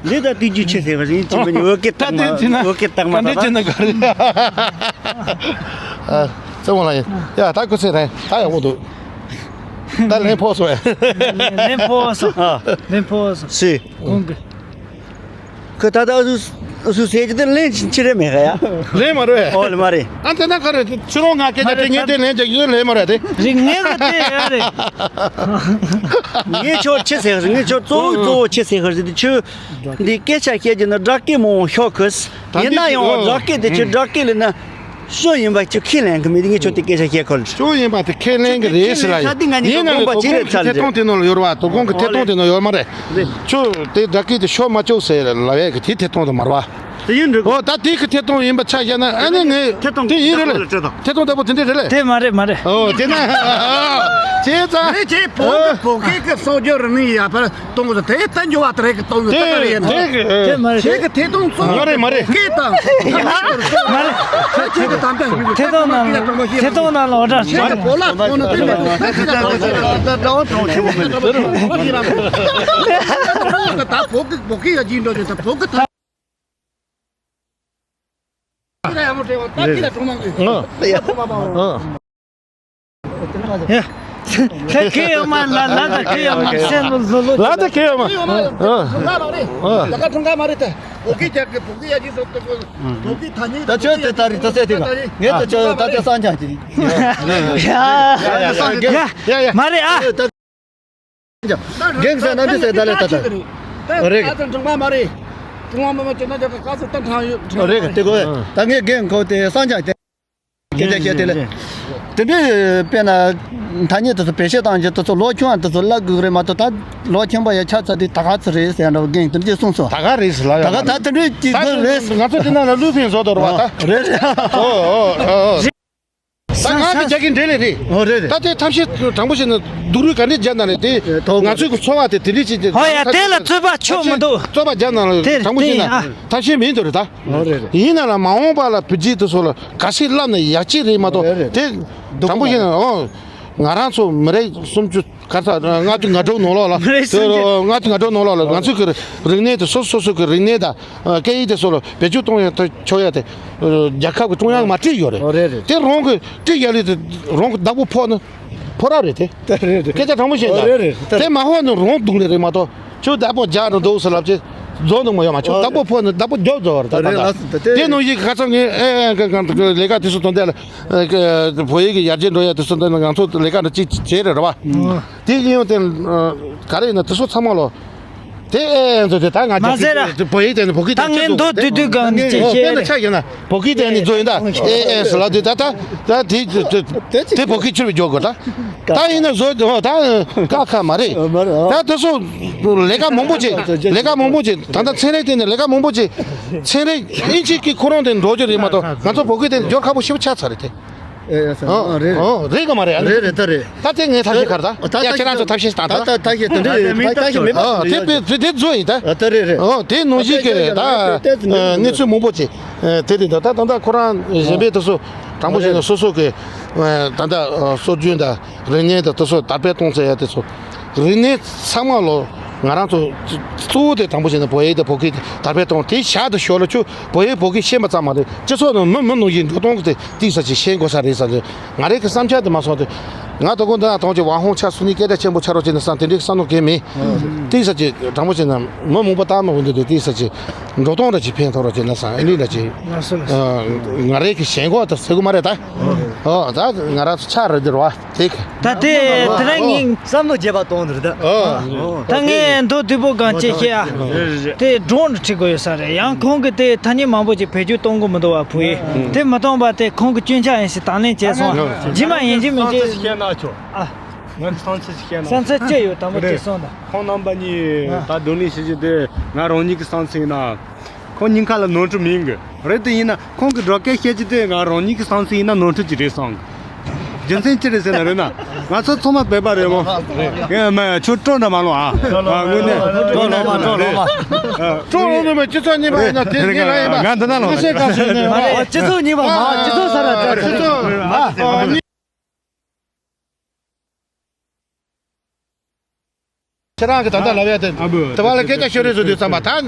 འདི་ད་དུས་རྒྱུན་ཆེ་ཟེར་བ་ཡིན་གཅིག་མིན་འོད་སྐད་ད་བཏང་དེ་བྱས་ན་འོད་སྐད་བཏང་མ་ག་རེ་བྱས་ན་ག་རེ། ཨ། ཙེ་མོ་ལ་ཡིན། ཡ་ད་ཁོ་ཚེ་རེད། ད་ཡག་པོ་འདུག་ད་ལན་ཕོག་སོང་ཡ། ལན་ཕོག་སོང་། ཨ། ལན་ཕོག་སོང་། སི། གོང་གི་ཁོས་ད་ལྟ་ཨ་སུ་ཨ་སུ་ཟེར་གྱི་དེ་ལན་ཅི་རེད་མེད་ག་ཡ། ལན་མ་རེད། ཨོ་ལེ་མ་རེད། ཨ་དེ་ན་ག་རེ་ཕྱི་རོང་ང་སྐད་ཆ་དྲི་ངས་དེ་ལན་རྒྱག་རྒྱུ་ལན་མ་རེད་དེ། རིག་ངེས་གི་དེ་ཡ་རེད། ངས་ཁྱོད་ཆི་ཟེར་ཟེར། ངས་ཁྱོད་གཙོ་བོ་གཙོ་བོ་ཆི་ཟེར་ཟེར་དེ། ཁྱོད་འདི་སྐད་ཆ་བཤད་རྒྱུ་ནི་སྦྲག་སྐད་མང་བོ་ཤོར་གི། ཡིན་ན་ཡང་སྦྲག་སྐད་དེ་ཁྱོད་སྦྲག་སྐད་ལས་ན། སུ་ཡིན་པ་ཁྱོད་ཁས་ལེན་གི་མེད། ངས་ཁྱོད་དེ་སྐད་ཆ་བཤད་ཁོ་ལ། སུ་ཡིན་པ་དེ་ཁས་ལེན་གི་རེད་ཟེར་ལ་ཡིན། ཡིན་ན་ལས་དོ་དགོང་གི་ཐད་གཏོང་དེ་ནང་ལ་ཡོད་རེད་བ། དོ་དགོང་གི་ཐད་གཏོང་དེ་ནང་ཡོད་མ་རེད། ཁྱོད་དེ་སྦྲག་སྐད་དེ་ཤོར་མ་བཅུག་ཟེར་ལབ་ཡས་གི་དེ་ཐད་གཏོང་དེ་མ་རེད་བ། དེ་ཡིན་འགྲོ། ཨོ་ད་དེ་གི་ཐད་གཏོང་ཡིན་པ་ཆ་བཞག་ན་ཨ་ནི་ངས་ཐད་གཏོང་དེ་ཡིན་རེད་ལ། ཐད་གཏོང་བདག་པོ་དེ་འདྲས་རེད་ལ། དེ་མ་རེད་མ་རེད། ཨོ་དེ་ན་བྱས་ཙང་། དེ་བྱས་བོད་ཀྱི་བོད་སྐད་ཀྱི་གསོག་སྦྱོར་རིག་གནས་ཡར་འཕར་གཏོང་དགོས། དེ་ལྟ་འགྱུར་བ་དེ་རེད་གི་གཏོང་དགོས། དེ་ལྟ་རེད་ཡིན། དེ་གི་དེ་མ་རེད། ཁྱེད་ཀྱི་ཐད་གཏོང་གཙོ་བོ་མ་རེད་མ་རེད། སྐད་དང་། མ་རེད། ཁྱེད་ཀྱི་དམ་བཅའ་ཡིན། ཐད་གཏོང་ནང་ལ་ཐད་གཏོང་ནང་ལ་འོ་ད་ཁྱེད་ཀྱི་བོད་ལ་ཐོན་ན་དེ་ནས་ད་ཁྱེད་ལ་ཐོན་ཆེན་པོ་མེད། ད་བོད་ཀྱི་བོད་སྐད་ཡར་རྒྱས་འགྲོ་རྒྱུ་ད་བོད་ཀྱི་ད། ཁྱེད་ལ་ཡག་མོ་སྤྲད་པ་ད་ཁྱེད་ལ་གྲོང་མང་གི། ཨ། ཁྲོང་མང་པ། ཨ། ཡ། ད་ཁེ་ཡོད་མ་ལ་ལ་ད་ཁེ་ཡོད་མ་སེམས་ལོ་ལོ་ལོ། ལ་ད་ཁེ་ཡོད་མ། ཁྲོང་ཁ་མ་རེད། ཨ། ད་ཁ་ཁྲོང་ཁ་མ་རེད་ད། བོད་སྐད་རྒྱག་གི་བོད་སྐད་ཡར་རྒྱས་སོགས་ད་བོད་སྐད་ཐ་སྙད་ད་ཁྱོད་དེ་ད་རེད་ད་ཟེར་དེ་ག་ངས་ད་ཁྱོད་ད་དེ་སང་ཆ་གི། ཡ། ཡ་ཡ་ཡ། མ་རེད་ཨ། རྒན་ཟེར་ན་འདི་ཟེར་ད་ལས་ད་ད། རེད། ད་ད་འབྲིང་པ་མ་རེད། གྲོང་བ་མ་མ་ཅོ་ན་ཅོ་ག་ག་ཚོད་ད་ཐང་ཡོད། རེད་དེ་གོ། ད་ངས་རྒན་ཁོ་དེ་སང་ཆ་དེ། སྐད་ཆ་བཤད་དེ་ལས། དེ་འདྲའི་དཔེར་ན་ཐ་སྙད་དེ་ཚོ་བེད་སྤྱོད་བཏང་རྒྱུ་དེ་ཚོ་ལོ་ཆུང་བ་དེ་ཚོ་བསླབ་དགོས་རེད་མ་གཏོགས། ད་ལོ་ཆེན་པོ་ཡ་ཆགས་ཚར་དུས་ད་ག་ཚོད་རེད་ཟེར་འདྲ་བོ་རྒན་དེ་འདྲས་གསུངས་སོང་། ད་ག་རེད་ཟེར་ལབ་ཡ། ད་ག་ད་དེ་འདྲའི་གཅིག་ད་རེད། ང་ཚོ་དེ་ན་ལ་ལུས་ཕན་བཟོ་དོ་རེད་བ་ད། རེད་རེད། ཨོ་ཨོ་ཨོ། ད་ང་གི་རྒྱ་སྐད་འདྲེ་ལས་རེད། ཨོ་རེད་རེད། ད་དེ་ཐབས་ཤེས་དྲང་པོ་བྱས་ན་སྡུག་རུས་ག་འདྲས་རྒྱག་ན་རེད་དེ། ཐོག་ང་ཚོའི་གི་འཚོ་བ་དེ་དེ་འདྲས་བྱས་ཏེ། ཧོ་ཡ་དེ་ལ་རྩོད་པ་ཆོག་མི་འདུག་རྩོད་པ་རྒྱག་ན་དེ་དྲང་པོ་བྱས་ན་དེ་ཨ། ཐབས་ཤེས་མིན་དུ་རེད་ད། ཨོ་རེད་རེད། ཡིན་ན་ལ་མ་འོངས་པ་ལ་བུ་རྒྱུད་དེ་ཚོ་ལ་ག་ཤེད་བསླབ་ན་ཡག་ཅིག་རེད་མ་གཏོགས། རེད་རེད། དེ་དྲང་པོ་བྱས་ན་ཨོ། ང་རང་ཚོ་མི་རེ་སུམ་ཅུ་ག་ས་ལྔ་བཅུ་ང་དྲུག་ནང་ལོགས་ལ། མི་རེ་སུམ་ཅུ། ལྔ་བཅུ་ང་དྲུག་ནང་ལོགས་ལ་ང་ཚོའི་གི་རིག་གནས་དེ་སོ་སོ་སོ་གི་རིག་གནས་དང་སྐད་ཡིག་དེ་ཚོ་ལ་བེད་སྤྱོད་གཏོང་ཡ་དེ་ཆོག་ཡ་དེ། རྒྱལ་ཁབ་ཀྱི་ཀྲུང་དབྱང་མ་ཁྲིད་ཡོད་རེད། ཨོ་རེད་རེད། དེ་རང་གི་ཁྲིད་ཡ་ལས་དེ་རང་གི་བདག་པོ་ཕོག་ན་ཕོག་ར་རེད་དེ། ད་རེད་རེད། སྐད་ཆ་དྲང་པོ་བཤད་ཨོ་ན། རེད་རེད། དེ་མ་ཕོག་ན་རང་སྡུག་ལས་རེད་མ་གཏོགས། ཁྱོད་བདག་པོ་རྒྱག་རུ་འདུག་ཟེར་ལབ་ཅེས་རྫོགས་འདུག་མ་ཡོང་མ་ཁྱོད་ཨོ་བདག་པོ་ཕོག་ན་བདག་པོ་རྒྱོབ་རྫོགས་རེད་ད། ད་རེད་ད་ལགས་སོ། ད་དེ་དེ་ནང་བཞིན་ཁ་སང་ངས་ཨེ་ཨེ་གང་གང་ལས་ཀ་དེ་ཚོ་དོན་དེ་ལ་བོད་ཡིག་གི་ཡར་རྒྱས་འགྲོ་ཡ་དེ་ཚོ་དོན་ང་ཚོ་ལས་ཀ་འདྲ་ཅིག་བྱས་རེད་རེད་བ། དེ་ཡིན་ཡང་དེ་ག་རེ་ཡིན་ན་དེ་ཚོ་ཚང་མ་ལོ། དེ་ཨེ་ཨེ་ཟེར་དུས་ད་ང་མ་ཟེར་ར། བོད་ཡིག་དེ་ནི་བོད་སྐད་དེ་ད་ངས་མདོ་བསྡུས་བསྡུས་གང་ནས་ཅིག་ཨོ་དཔེར་ན་བཤད་ཆ་བཞག་ན་བོད་སྐད་དེ་ནི་བཟོ་ཡིན་ད་ཨེ་ཨེ་ཟེར་ལབ་དུས་ད་ད་ད་དེ་དེ་བོད་སྐད་ཆུར་བསྒྱུར་དགོས་ད། ད་ཡིན་ན་བཟོ་ད་ཀ་ཁ་མ་རེད། ད་དེ་ཚོ་ལས་ཀ་མང་པོ་བྱེད། ལས་ཀ་མང་པོ་བྱེད། ད་ལྟ་ཚན་རིག་དེ་ནི་ལས་ཀ་མང་པོ་བྱེད། ཚན་རིག་ཨིན་ཇི་གི་ཁོ་རང་དེ་འགྲོ་རྒྱུ་རེད་མ་གཏོགས་ང་ཚོ་བོད་སྐད་དེ་སྦྱོར་ཁག་པོ་ཞེ་པོ་ཆགས་ཚར་རེད་དེ། ཨེ་ཨེ་ཨོ་རེད་རེད། ཨོ་རེད་ག་མ་རེད། ཨ་ནི་རེད་རེད་ད་རེད། ད་དེ་ངས་ཐབས་ཤེས་ག་རེ་ད་ད་ད་ཡ་ཁྱེད་རང་ཚོ་ཐབས་ཤེས་བཏང་ད། ད་ད་ད་ཁྱེད་དེ་འདྲ་རེད། ད་ད་ཁྱེད་མེད་པ་ཨོ་དེ་དཔེ་དེ་དེ་བཟོ་ཡིན་ད། ཨ་ད་རེད་རེད། ཨོ་དེ་ནང་བཞིན་གི་ད་ཨ་གནས་ཚུལ་མང་པོ་ཅིག་ཨ་དེ་རེད་ད། ད་ད་ད་ཁོ་རང་གཞན་པའི་དེ་ཚོ་དྲང་པོ་བཤད་ན་སོ་སོ་གི་ཨ་ད་ད་ཨ་སྲོལ་རྒྱུན་དང་རིག་གནས་དང་དེ་ཚོ་དར་སྤེལ་གཏོང་ཚད་ཡ་དེ་ཚོ། རིག་གནས་ཚང་མ་ལོ་ང་རང་ཚོ་གཙོ་བོ་དེ་དང་པོ་བྱས་ན་བོད་ཡིག་དང་བོད་སྐད་དར་སྤེལ་གཏོང་དེ་ཞག་ཏུ་ཞོར་ལ་ཆུ་བོད་ཡིག་བོད་སྐད་ཤེས་པ་ཙམ་མ་རེད། སྤྱི་ཚོགས་ནང་མི་མི་ནང་བཞིན་འགྲོ་སྟངས་དེ་ཏིག་ས་ཅིག་ཤེས་དགོས་ས་རེད་བསམ་གྱི། ང་རའི་གི་བསམ་འཆར་དེ་མ་སོང་དེ་ང་དོ་དགོང་འདི་ན་གཏོང་གྱི་ཝང་ཧོང་ཆ་སུ་ནི་སྐད་ཆ་ཆེན་པོ་ཆ་རོགས་བྱས་ན་བསམ་དེ་འདྲའི་བསམ་བློ་གང་མེད། ཏིག་ས་ཅིག་དྲང་པོ་བྱས་ན་མི་མང་པོ་བཏང་མ་འོང་དུས་དེ་ཏིག་ས་ཅིག་འགྲོ་སྟངས་ར་ཅིག་ཕན་ཐོགས་རོགས་བྱས་ན་བསམ་ཨེ་འདྲ་ཅིག་ང་རའི་གི་ཞེན་ཁོག་དེ་ཟེར་གི་མ་རེད་ད། ཨོ་ད་ང་རང་ཚོ་ཆ་རེད་འདིར་བ། དེ་ད་དེ་དེ་རིང་ངས་བསམ་བློ་བརྗེ་བ་གཏོང་འདིར་ད། ཨོ། ད་ངས་མདོ་དུས་པོ་གང་བྱེད་ཤེས་ཨ། དེ་སྒྲུང་ཁྲིད་དགོས་ཡོད་ས་རེད། ཡང་ཁོང་གིས་དེ་ཐ་སྙད་མང་པོ་ཅིག་བེད་སྤྱོད་གཏོང་གི་མི་འདུག་བ་བུ་ཡིས། དེ་མི་གཏོང་པ་དེ་ཁོང་གི་སྐྱོན་ཆ་ཡིན་ཞེས་དང་ལེན་བྱས་སོང་། རྗེས་མ་ཡིན་གཅིག་མིན་གཅིག་ཨ། ང་གི་བསམ་ཚུལ་ཞིག་བཤད་ན་བསམ་ཚུལ་ཅི་ཡོད་དམ་པོ་ཅིག་གསུངས་དང་། ཁོང་རྣམ་པ་གཉིས་ད་བགྲོ་གླེང་བྱེད་རྒྱུ་དེ་ང་རང་ཉིད་ཀྱི་བསམ་ཚུལ་ཡིན་ན། ཁོང་གཉིས་ཀ་ལ་ནོར་འཁྲུལ་མིན་གི་རེད། དེ་ཡིན་ན་ཁོང་གི་སྒྲོག་སྐད་བཤད་རྒྱུ་དེ་ང་རང་ཉིད་ཀྱི་བསམ་ཚུལ་ཡིན་ན་ནོར་འཁྲུལ་ཅིག་རེད་བསམ་གི། རྒྱུ་མཚན་ཅི་རེད་ཟེར་ན་རེད་ན། ང་ཚོ་ཚང་མ་བོད་པ་རེད་མོ། ངས་མ་ཁྱོད་སྤྲོ་འདྲ་མ་ལོང་ཨ། ང་དངོས་གནས་སྤྲོ་ལོང་མ་སྤྲོ་ལོང་མ། སྤྲོ་ལོང་ནི་མ་སྤྱི་ཚོགས་གཉིས་པ་ཡིན་ན་དེ་ངས་ལ་ཡིན་པ། ང་འདི་ན་ལོང་། ཁ་ཤས་ཁ་ཤས་ནས་སྤྱི་ཚོགས་གཉིས་པ་མ་སྤྱི་ཚོགས་གསར་བ་སྤྱི་ཚོགས། ཁྱེད་རང་གི་ད་ལྟ་ལབ་ཡ་དེ། ཨ་བུ། དེ་བ་ལ་སྐད་ཆ་ཤོད་རེས་བཟོ་དུས་ཙམ་པ་ད།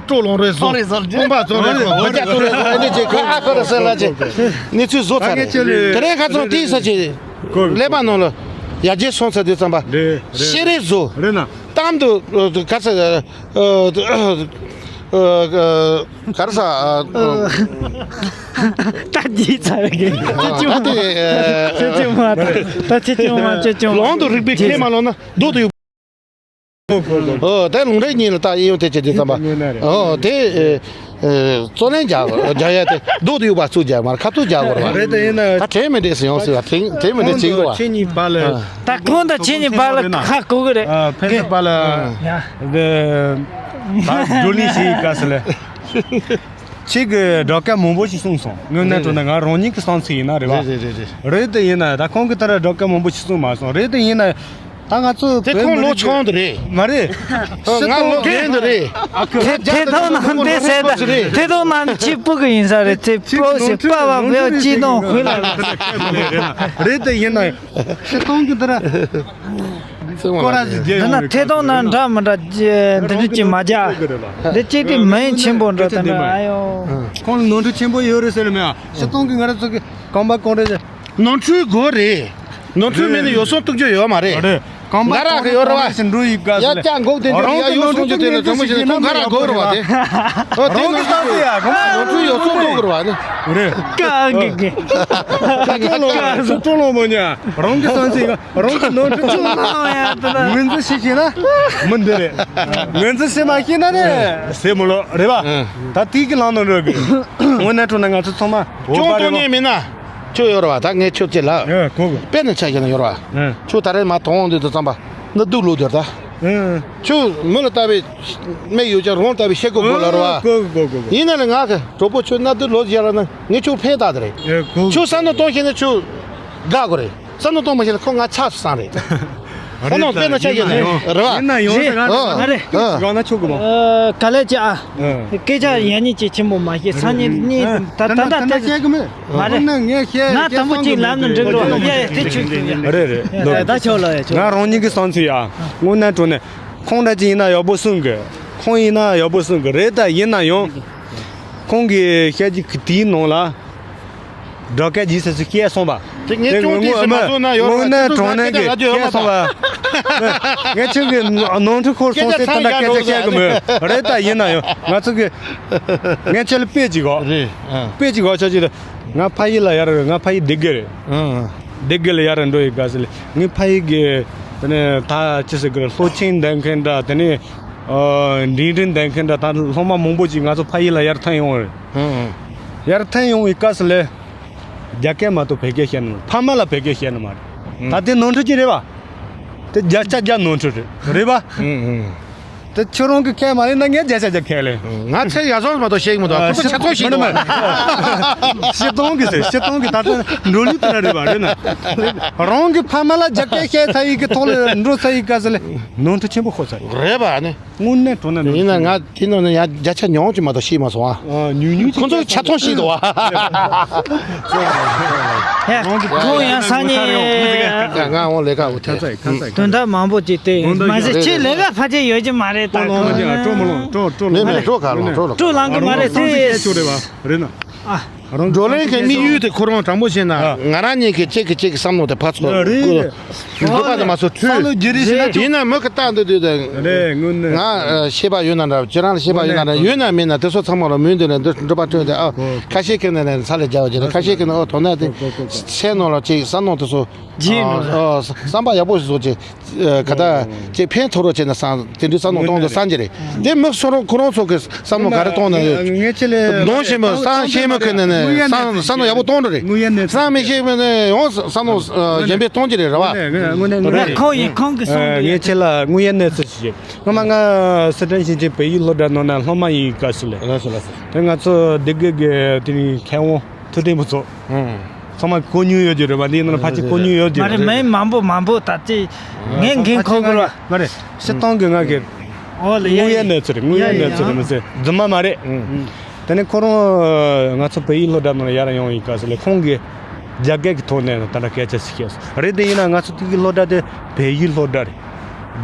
སྤྲོ་ལོང་རེས་བཟོ། ལོང་རེས་བཟོ། དཔུང་པ་བཙོང་རེས་བཟོ། སྒོ་ལྕགས་བཙོང་རེས་བཟོ། ཨ་ནི་ཅིག་ཁོ་ཨ་ཁོ་ར་སེ་ལ་ཅིག་གནས་ཚུལ་བཟོ་ཚར་རེད། དེ་རིང་ཁ་ཚོན་ཏིག་ས་ཅིག་ཀླད་པ་ནང་ལ་ཡར་རྒྱས་སོང་ཚར་དུས་ཙམ་པ། རེད་རེད། ཤེས་རེས་བཟོ། རེད་ན། གཏམ་དུ་ག་ས་ག་ས། ག་རེ་ཟ། ད་ཅི་ཚར་གི་ཅི་ཅི་མ་ད་ཅི་ཅི་མ་ཅི་ཅི་མ། ལོང་དུ་རིག་པའི་ཁས་མ་ལོང་ན་རྡོ་དུ་ཡོད། ཨོ་དེ་ལུང་རིགས་གཉིས་ལ་ད་ཨེ་ཡོང་དེ་ཅི་དེ་ཙམ་པ། ཨོ་དེ་རྩོད་ལེན་རྒྱག་རྒྱག་ཡ་དེ་རྡོ་དུ་ཡོད་པ་ཚུགས་རྒྱག་མར་ཁ་ཐུག་རྒྱག་དགོས་རེད་བ། རེད་དེ་ཡིན་ན། ད་དྲན་མི་འདྲེས་སུ་ཡོང་སྲིད་བ། དྲན་དྲན་མི་འདྲེས་བྱེད་དགོས་བ། ཁྱེད་གཉིས་བར་ལ། ད་ཁོང་དང་ཁྱེད་གཉིས་བར་ལ་ཁ་གོ་གི་རེད། ཕན་ཚུན་བར་ལ། ད་བགྲོ་གླེང་བྱེད་དཀའ་སི་ལེ། ཁྱེད་ཀྱི་སྒྲོག་སྐད་མང་པོ་ཞིག་གསུངས་སོང་། དངོས་གནས་དྲང་གནས་ང་རང་ཉིད་ཀྱི་བསམ་ཚུལ་ཡིན་ན་རེད་བ། རེད་རེད་རེད་རེད། རེད་དེ་ཡིན་ན་ད་ཁོང་གིས་ད་ར་སྒྲོག་སྐད་མང་པོ་ཞིག་གསུངས་མ་སོང་། རེད་དེ་ཡིན་ན་ད་ང་ཚོ་དེ་ཁོང་ལོ་ཆུང་དུ་རེད། མ་རེད། ང་ལོ་རྒན་དུ་རེད། ཐེ་ཐེ་ཐོག་ནང་དེ་ཟེར་ད་ཐེ་ཐོག་ནང་ཁྱི་སྤུ་གུ་ཡིན་ས་རེད། ཚེ་སྤོ་ཞེས་པ་བ་བེའུ་ཅི་ནོ་ཧུ་ལ། རེད་དེ་ཡིན་ན་ཤི་སྟོང་གི་ད་ར། སྐོར་ར་ཞིག་རྒྱལ་ཡོང་། འདི་ན་ཐད་གཏོང་ན་འདྲ་མི་འདྲ་རྒྱ་འདི་འདྲ་ཅིག་མ་རྒྱ། འདི་གཅིག་དེ་མིན་ཆེན་པོ་འདྲ་ད་ནི་ཨ་ཡོ། ཁོང་ལ་ནོར་འཁྲུལ་ཆེན་པོ་ཡོད་རེད་ཟེར་ལ་མེད་ཨ། ཤི་སྟོང་གི་ང་ར་ཚོ་གི་རྐང་པ་གང་རེད། ནོར་འཁྲུལ་དགོས་རེད། ནོར་འཁྲུལ་མེད་ན་ཡོ་སོང་གཏུག་རྒྱུ་ཡོད་མ་རེད། རེད། རྐང་པ་ང་ར་གི་ཡོད་ར་བ། ཞིག་འགྲོ་ཡི་ག་ཡ་ཟེར་ལ། ཀྱང་འགོག་དེ་འདྲ་རང་ཡ་གི་ཡོ་སོང་རྒྱུ་དེ་ལ་དྲང་མོ་ཞིག་ཁོང་ང་ར་དགོས་ར་བ་དེ། ཨོ་དེ་རང་གི་ནོར་བསམ་ཚུལ་ཡ་གོ་མ། ནོར་འཁྲུལ་ཡོ་སོང་གཏུག་དགོས་ར་བ་ནི། རེད། ཀ་གི་གི། ཀ་ཀ་ཀ་ཀ་སུ་ཀྲོ་ལོ་མོ་ཉ། རང་གི་བསམ་ཚུལ་ཡ། རང་གི་ནོར་འཁྲུལ་ཆུང་ངུ་ཡང་དེ་ན། ངོས་འཛིན་ཞིག་བྱས་ན། མི་འདི་རེད། ངོས་འཛིན་བྱེད་མ་ཤེས་ན་རེད། ཟེར་མོ་ལོ་རེད་པ། ད་དེའི་གི་ལམ་ནང་འགྲོ་དགོས། དངོས་གནས་དྲང་གནས་ང་ཚོ་ཚང་མ་བོད་པ་ཅུང་རེད་པ། སྟོང་ཉིད་མིན་ན། ཁྱོད་ཡོད་རེད་པ། ད་ངས་ཁྱོད་ཅིག་ལ། ཨེ་གོ་གི། དཔེ་ནི་ཆ་བཞག་ན་ཡོད་རེད་པ། ཨེ། ཁྱོད་ད་རེས་མ་དོང་འདི་དུ་བརྩམས་པ། ནི་སྡུག་ལོ་དེར་ད། ཨེ། ཁྱོད་མི་ལ་ལྟ་བའི་མིག་ཡོད་ཀྱང་རང་ལྟ་བའི་ཤེལ་སྒོ་དགོས་ལ་རེད་པ། གོ་གི་གོ་གི་གོ་གི། ཡིན་ན་ལས་ང་གི་གྲོགས་པོ་ཁྱོད་སྣ་སྡུག་ལོ་བརྒྱ་ལ་ན་ངས་ཁྱོད་ཕན་ཐོགས་དེ་རེད། ཨེ་གོ་གི། ཁྱོད་བསམ་བློ་གཏོང་ཤེས་ན་ཁྱོད་དགའ་དགོས་རེད། བསམ་བློ་གཏོང་མ་ཤེས་ན་ཁོ་ང་ཆགས་སུ་སོང་རེད། ཁོ་ནང་དཔེར་ན་ཆགས་ཡོད་ན་ཡོང་རེད་པ། ཡིན་ན་ཡོང་ཟེར་ང་ཨ་ཨ་ཨ་རེད། ཨ། རང་ན་ཆོག་གི་མོ། ཨ། ག་ལེ་ཅི་ཨ། ཨ། སྐད་ཆ་ཡ་གཉིས་ཅིག་ཆེན་པོ་མ་བཤད་སང་ཉིན་གཉིས་ཨ། ད་ད་ད་ད་ད་ད་བཤད་གི་མེད། མ་རེད། ཁོ་ན་ངས་བཤད་ང་དང་པོ་གཅིག་ལབ་ན་འགྲིག་རོགས། ཡ་ཡ་དེ་ཆོས་ཆོས་ཡ། རེད་རེད། ད་ཆོག་ལ་ཡ་ཆོག་ང་རང་ཉིད་ཀྱི་བསམ་ཚུལ་ཡ། དངོས་གནས་དྲང་གནས་ཁོང་འདྲ་ཅིག་ཡིན་ན་ཡག་པོ་གསུང་གི། ཁོང་ཡིན་ན་ཡག་པོ་གསུང་གི་རེད། ད་ཡིན་ན་ཡང་། ཁོང་གིས་བཤད་རྒྱུ་གི་དེའི་ནང་ལ། སྒྲོག་སྐད་ཇི་སྲིད་སུ་སྐད་སོང་བ། དེ་ངས་ཅུང་ཏིག་ཙམ་མ་བཟོ་ན་ཡོད་རེད་པ། དངོས་གནས་དྲང་གནས་ཀྱི་སྐད་སོང་བ། ངས་ཁྱོད་ཀྱི་ནོར་འཁྲུལ་ཁོ་སོང་སྲིད་ད་ལྟ་སྐད་ཆ་བཤད་གི་མོད་རེད། ད་ཡིན་ན་ཡང་ང་ཚོ་གི་ངས་ཁྱོད་ལ་དཔེ་ཅིག་གོ་རེད། ཨ། དཔེ་ཅིག་གོ་ཆོག་ཅིག་ང་ཕ་ཡུལ་ལ་ཡར་ང་ཕ་ཡུལ་སྡེ་དགེ་རེད། ཨ། སྡེ་དགེ་ལ་ཡར་འགྲོ་ཡི་ག་ཟེར་ལ་ངའི་ཕ་ཡུལ་གི་དེ་ནས་ད་ཅི་ཟེར་གི་རེད། སློབ་ཆེན་འདེམས་མཁན་འདྲ་དེ་ནས། ཨ། འབྲིང་འབྲིང་ལྡན་མཁན་འདྲ་ད་སློབ་མ་མང་པོ་ཅིག་ང་ཚོ་ཕ་ཡུལ་ལ་ཡར་ཐོན་ཡོང་བ་རེད། ཧུམ་ཧུམ། ཡར་ཐོན་ཡོང་བའི་སྐབས་སུ་ལས་རྒྱ་སྐད་མ་གཏོགས་བོད་སྐད་བཤད་ནི་མ་རེད། ཕ་མ་ལ་བོད་སྐད་བཤད་ནི་མ་རེད། ད་དེ་ནོར་འཁྲུལ་ཅིག་རེད་པ། དེ་བརྒྱ་ཆ་བརྒྱ་ནོར་འཁྲུལ་རེད། རེད་པ། ཧུམ་ཧུམ། དེ་ཁྱོད་རང་གི་སྐད་མ་རེད་ན་ངས་བརྒྱ་ཆ་བརྒྱ་ཁས་ལེན། ང་ཚོས་ཡར་སོང་མ་གཏོགས་ཤེས་ཀྱི་མི་འདུག་ཁོ་ཚོ་ཆ་ཚང་ཤེས་འདུག་བཤད་སྟངས་ཀྱི་ཟེར། བཤད་སྟངས་ཀྱི་ད་ལྟ་འགྲོ་ལུགས་དེ་འདྲ་རེད་པ། རེད་ན། རང་གི་ཕ་མ་ལ་རྒྱ་སྐད་བཤད་ཚར་ཡི་གི་ཐོག་ལ་འགྲོ་ཚར་ཡི་སྐབས་སུ་ལས་ནོར་འཁྲུལ་ཆེན་པོ་ཤོར་ཚར་ཡི། རེད་པ། ཨ་ནི། དངོས་གནས་དྲང་གནས་ཡིན་ན་ང་དེ་ནང་ནས་ཡང་བརྒྱ་ཆ་ཉུང་ཅིག་མ་གཏོགས་ཤེས་མ་སོང་ཨ། ཨ། ཉུང་ཉུང་ཅིག་ཁོ་ཚོ་ཆ་ཚང་ཤེས་འདུག་ཨ། ཡ། ཁོང་ཡང་སང་ཉིན། ང་འོང་ལས་ཀ་འོ་དེ། ཁ་ཚ་ཁ་ཚ། དོན་དག་མང་པོ་ཅིག་དེ་མ་ཟད་ཁྱེད་ལས་ཀ་ཕལ་ཆེར་ཡོད་ཀྱི་མ་རེད་ད། སྤྲོ་ལངས་མ་བྱེད། སྤྲོ་མི་ལངས། སྤྲོ་སྤྲོ་ལངས། སྤྲོ་ག་ལངས། སྤྲོ་ལངས། སྤྲོ་ལངས་གི་མ་རེད་དེ། ཁྱོད་རེད་པ། རེད་ན། ཨ། བགྲོ་གླེང་གི་དམིགས་ཡུལ་དེ་ཁོ་རང་དྲང་པོ་བཤད་ན། ཨ། ང་རང་ཉིད་ཀྱི་གཅིག་གིས་གཅིག་གི་བསམ་བློ་དེ་ཕར་ཚུར། རེད། འགྲོ་པ་དེ་མ་སོ་བསམ་བློ་བསྒྱུར་རེས་བྱེད་ན། ཡིན་ན་མི་གི་ལྟ་འདི་དུས་དེ། རེད། དངོས་གནས། ང་ཤེས་པ་ཡོད་ན་འདྲ། ཁྱེད་རང་ལ་ཤེས་པ་ཡོད་ན་འདྲ། ཡོད་ན་མེད་ན་དེ་ཚོ་ཚང་མ་ལ་མོས་འདུན་ལས་འདི་འགྲོ་པ་སྤྲོད་དེ། ཨ། ཁ་ཤས་ཀྱི་ནས་ལས་ཚ་ལས་རྒྱ་བ་བྱེད་ན། ཁ་ཤས་ཀྱི་ནས་ཨོ་དོ་ན་དེ་སེམས་ནང་ལ་ཅིག་བསམ་བློ་དེ་ཚོ། ཨ། བསམ་པ་ཡག་པོ་ཞིག་བཟོ་ཅིག་ཨ། ག་ད་ཅིག་ཕན་ཐོགས་རོགས་བྱས་ན་བསམ། དེ་འདྲའི་བསམ་བློ་གཏོང་དུ་བསམ་གྱི་རེད། དེ་མི་སོ་རོ་ཁོ་རང་ཚོ་གི་བསམ་བློ་ག་རེ་གཏོང་ན་ཡོད། ངས་ཁྱེད་ལ་གདོང་ཞིམ་པོ་བསམ་ཤེས་མི་ཁེ་ནས་ནས་བསམ་བསམ་བློ་ཡག་པོ་གཏོང་འགྲོ་རེད། བསམ་མི་ཤེས་མི་ནས་ཡང་བསམ་བློ་ཨ། གཞན་པས་གཏོང་གྱི་རེད། རེད་བ། ཁོང་ཡིན། ཁོང་གི་གསུང་དུ། ངས་ཁྱེད་ལ་དངོས་ཡོད་གནས་ཚུལ་ཞིག་བཤད། སྔོན་མ་ང་སི་ཁྲོན་ཞིང་ཆེན་བལ་ཡུལ་སློབ་གྲྭ་ནང་ན་སློབ་མ་ཡིན་སྐབས་སུ་ལས། ལགས་སོ་ལགས་སོ། དེ་ང་ཚོ་སྡེ་དགེ་གི་དེ་ནི་མཁས་དབང་ཐུབ་བསྟན་ཕུན་ཚོགས། ཚང་མ་གོ་མྱོང་ཡོད་ཀྱི་རེད་པ། འདི་ནང་ཕལ་ཆེར་གོ་མྱོང་ཡོད་ཀྱི་མ་རེད། རེད། མི་མང་པོ་མང་པོ་ད་ཅི་ངས་འགན་ཁུར་དགོས་ར། མ་རེད། སྤྱིར་བཏང་གི་ང་གི་ཨོ་ལ་ཡ་དངོས་ཡོད་གནས་ཚུལ་རེད། དངོས་ཡོད་གནས་ཚུལ་རེད། མི་ཚེ་རྫུན་མ་མ་རེད། དེ་ནས་ཁོ་རང་ང་ཚོ་བལ་ཡུལ་སློབ་གྲྭ་ནང་ལ་ཡར་ཡོང་བའི་སྐབས་སུ་ལས་ཁོང་གིས་རྒྱ་སྐད་ཀྱི་ཐོག་ནས་ད་ལྟ་སྐད་ཆ་ཞིག་བཤད་སོང་། རེད་དེ་ཡིན་ན་ང་ཚོ་དེ་གི་སློབ་གྲྭ་དེ་བལ་ཡུལ་སློབ་གྲྭ་རེད།